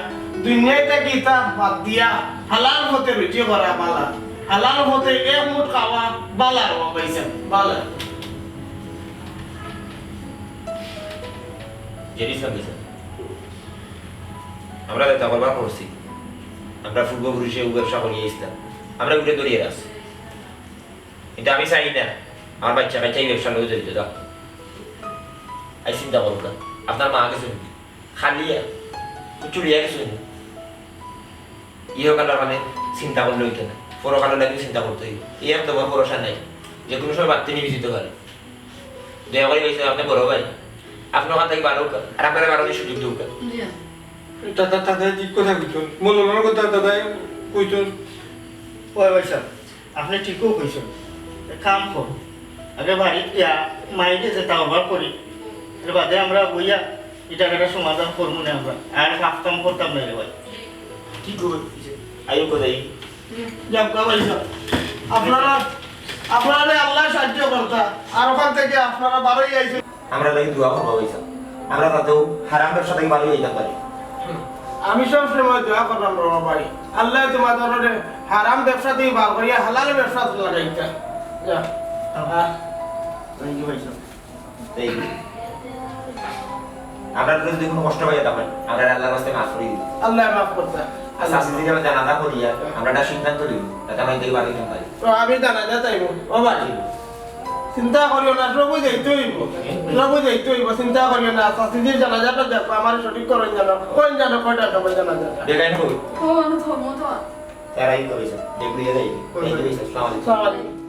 দুনিয়া থাকি ইতা বাদ দিয়া হালাল পথে রুজি করা বালা, হালাল পথে এক মুঠ খাওয়া বালা রে বা ভাইসাব, বালা। জেড ইসলাম ভাইসাব, আমরা যেতা করবার করছি, আমরা পূর্বপুরুষে অউ ব্যবসা করিয়া আইছলা, আমরা অগুরে ধরিয়া রাখছি। কিন্তু আমি চাই না আমার বাইচ্চা-কাইচ্চা ই ব্যবসার লগে জড়িত থাকতো। আইজ চিন্তা করউক্কা, আপনার মা গেছইন নি, খালি আত, কিচ্ছু লইয়া গেছইন নি। ইহকালর মানে চিন্তা করলে অইতো না, পরকালর লাগিও চিন্তা করতে অইবো। ই এক তো আমার ভরসা নাই, যেকুনু সময় বাত্তি নিভিজিতে পারে। দয়া করি ভাইসাব, আপনে বড় ভাই, আপনে অখান থাকি বারউক্কা, আর আমরারে বারইবার সুযোগ দেউক্কা। জি। দাদা, দাদা ঠিক কথা কইছইন, মৌলানার কথা দাদা কইছইন। ওই ভাইসাব, আপনে ঠিকউ কইছইন। এক কাম কর, আগে বাড়িত গিয়া মাইরে যেতা অবার করি, এর বাদে আমরা বইয়া ইটা একটা সমাধান করমু নে আমরা। আর কাম করতাম না রে ভাই। ঠিক কইছইন, আইও কোথায়? যাউক্কা ভাইসাব, আপনারা, আপনারারে আল্লায় সাহায্য করতা, আর অখান থাকি আপনারা বারইয়া আইছইন। আমরার লাগি দোয়া করবা ভাইসাব, আমরা যাতেউ হারাম ব্যবসা থাকি বারইয়া আইতাম পারি। আমি সব সময় দোয়া কররাম রে বা ভাই, আল্লায় তুমার দরবারে হারাম ব্যবসা থাকি বার করিয়া হালাল ব্যবসা লাগাইতা। যা। আহ। Thank you ভাইসাব। এই, আমরার যদি কুনু কষ্ট পাইয়া থাকইন, আমরারে আল্লার ওয়াস্তে মাফ করি দিবা। আল্লায় মাফ করতা। আচ্ছা, আজকে যদি আমরা জানাজা করিয়া, আমরা একটা সিদ্ধান্ত নিব, যাতে আমরা ইটা বাদ দিতাম পারি। তো আমি জানাজা যাইমু, ও ভাই। চিন্তা করিও না, সবই যাইতে অইবো। সবই যাইতে অইবো, চিন্তা করিও না। চাচিজির জানাজাটা দেখো, আমারে সঠিক করইন জানো। কইন জানো কয়টার সময় জানাজাটা? বেগাইন কই? ও, আমি ধর্ম তো। তারাই কইছে, দেখলিয়ে যাই। কই, কই? এই যে, আসসালামু আলাইকুম। আসসালামু আলাইকুম।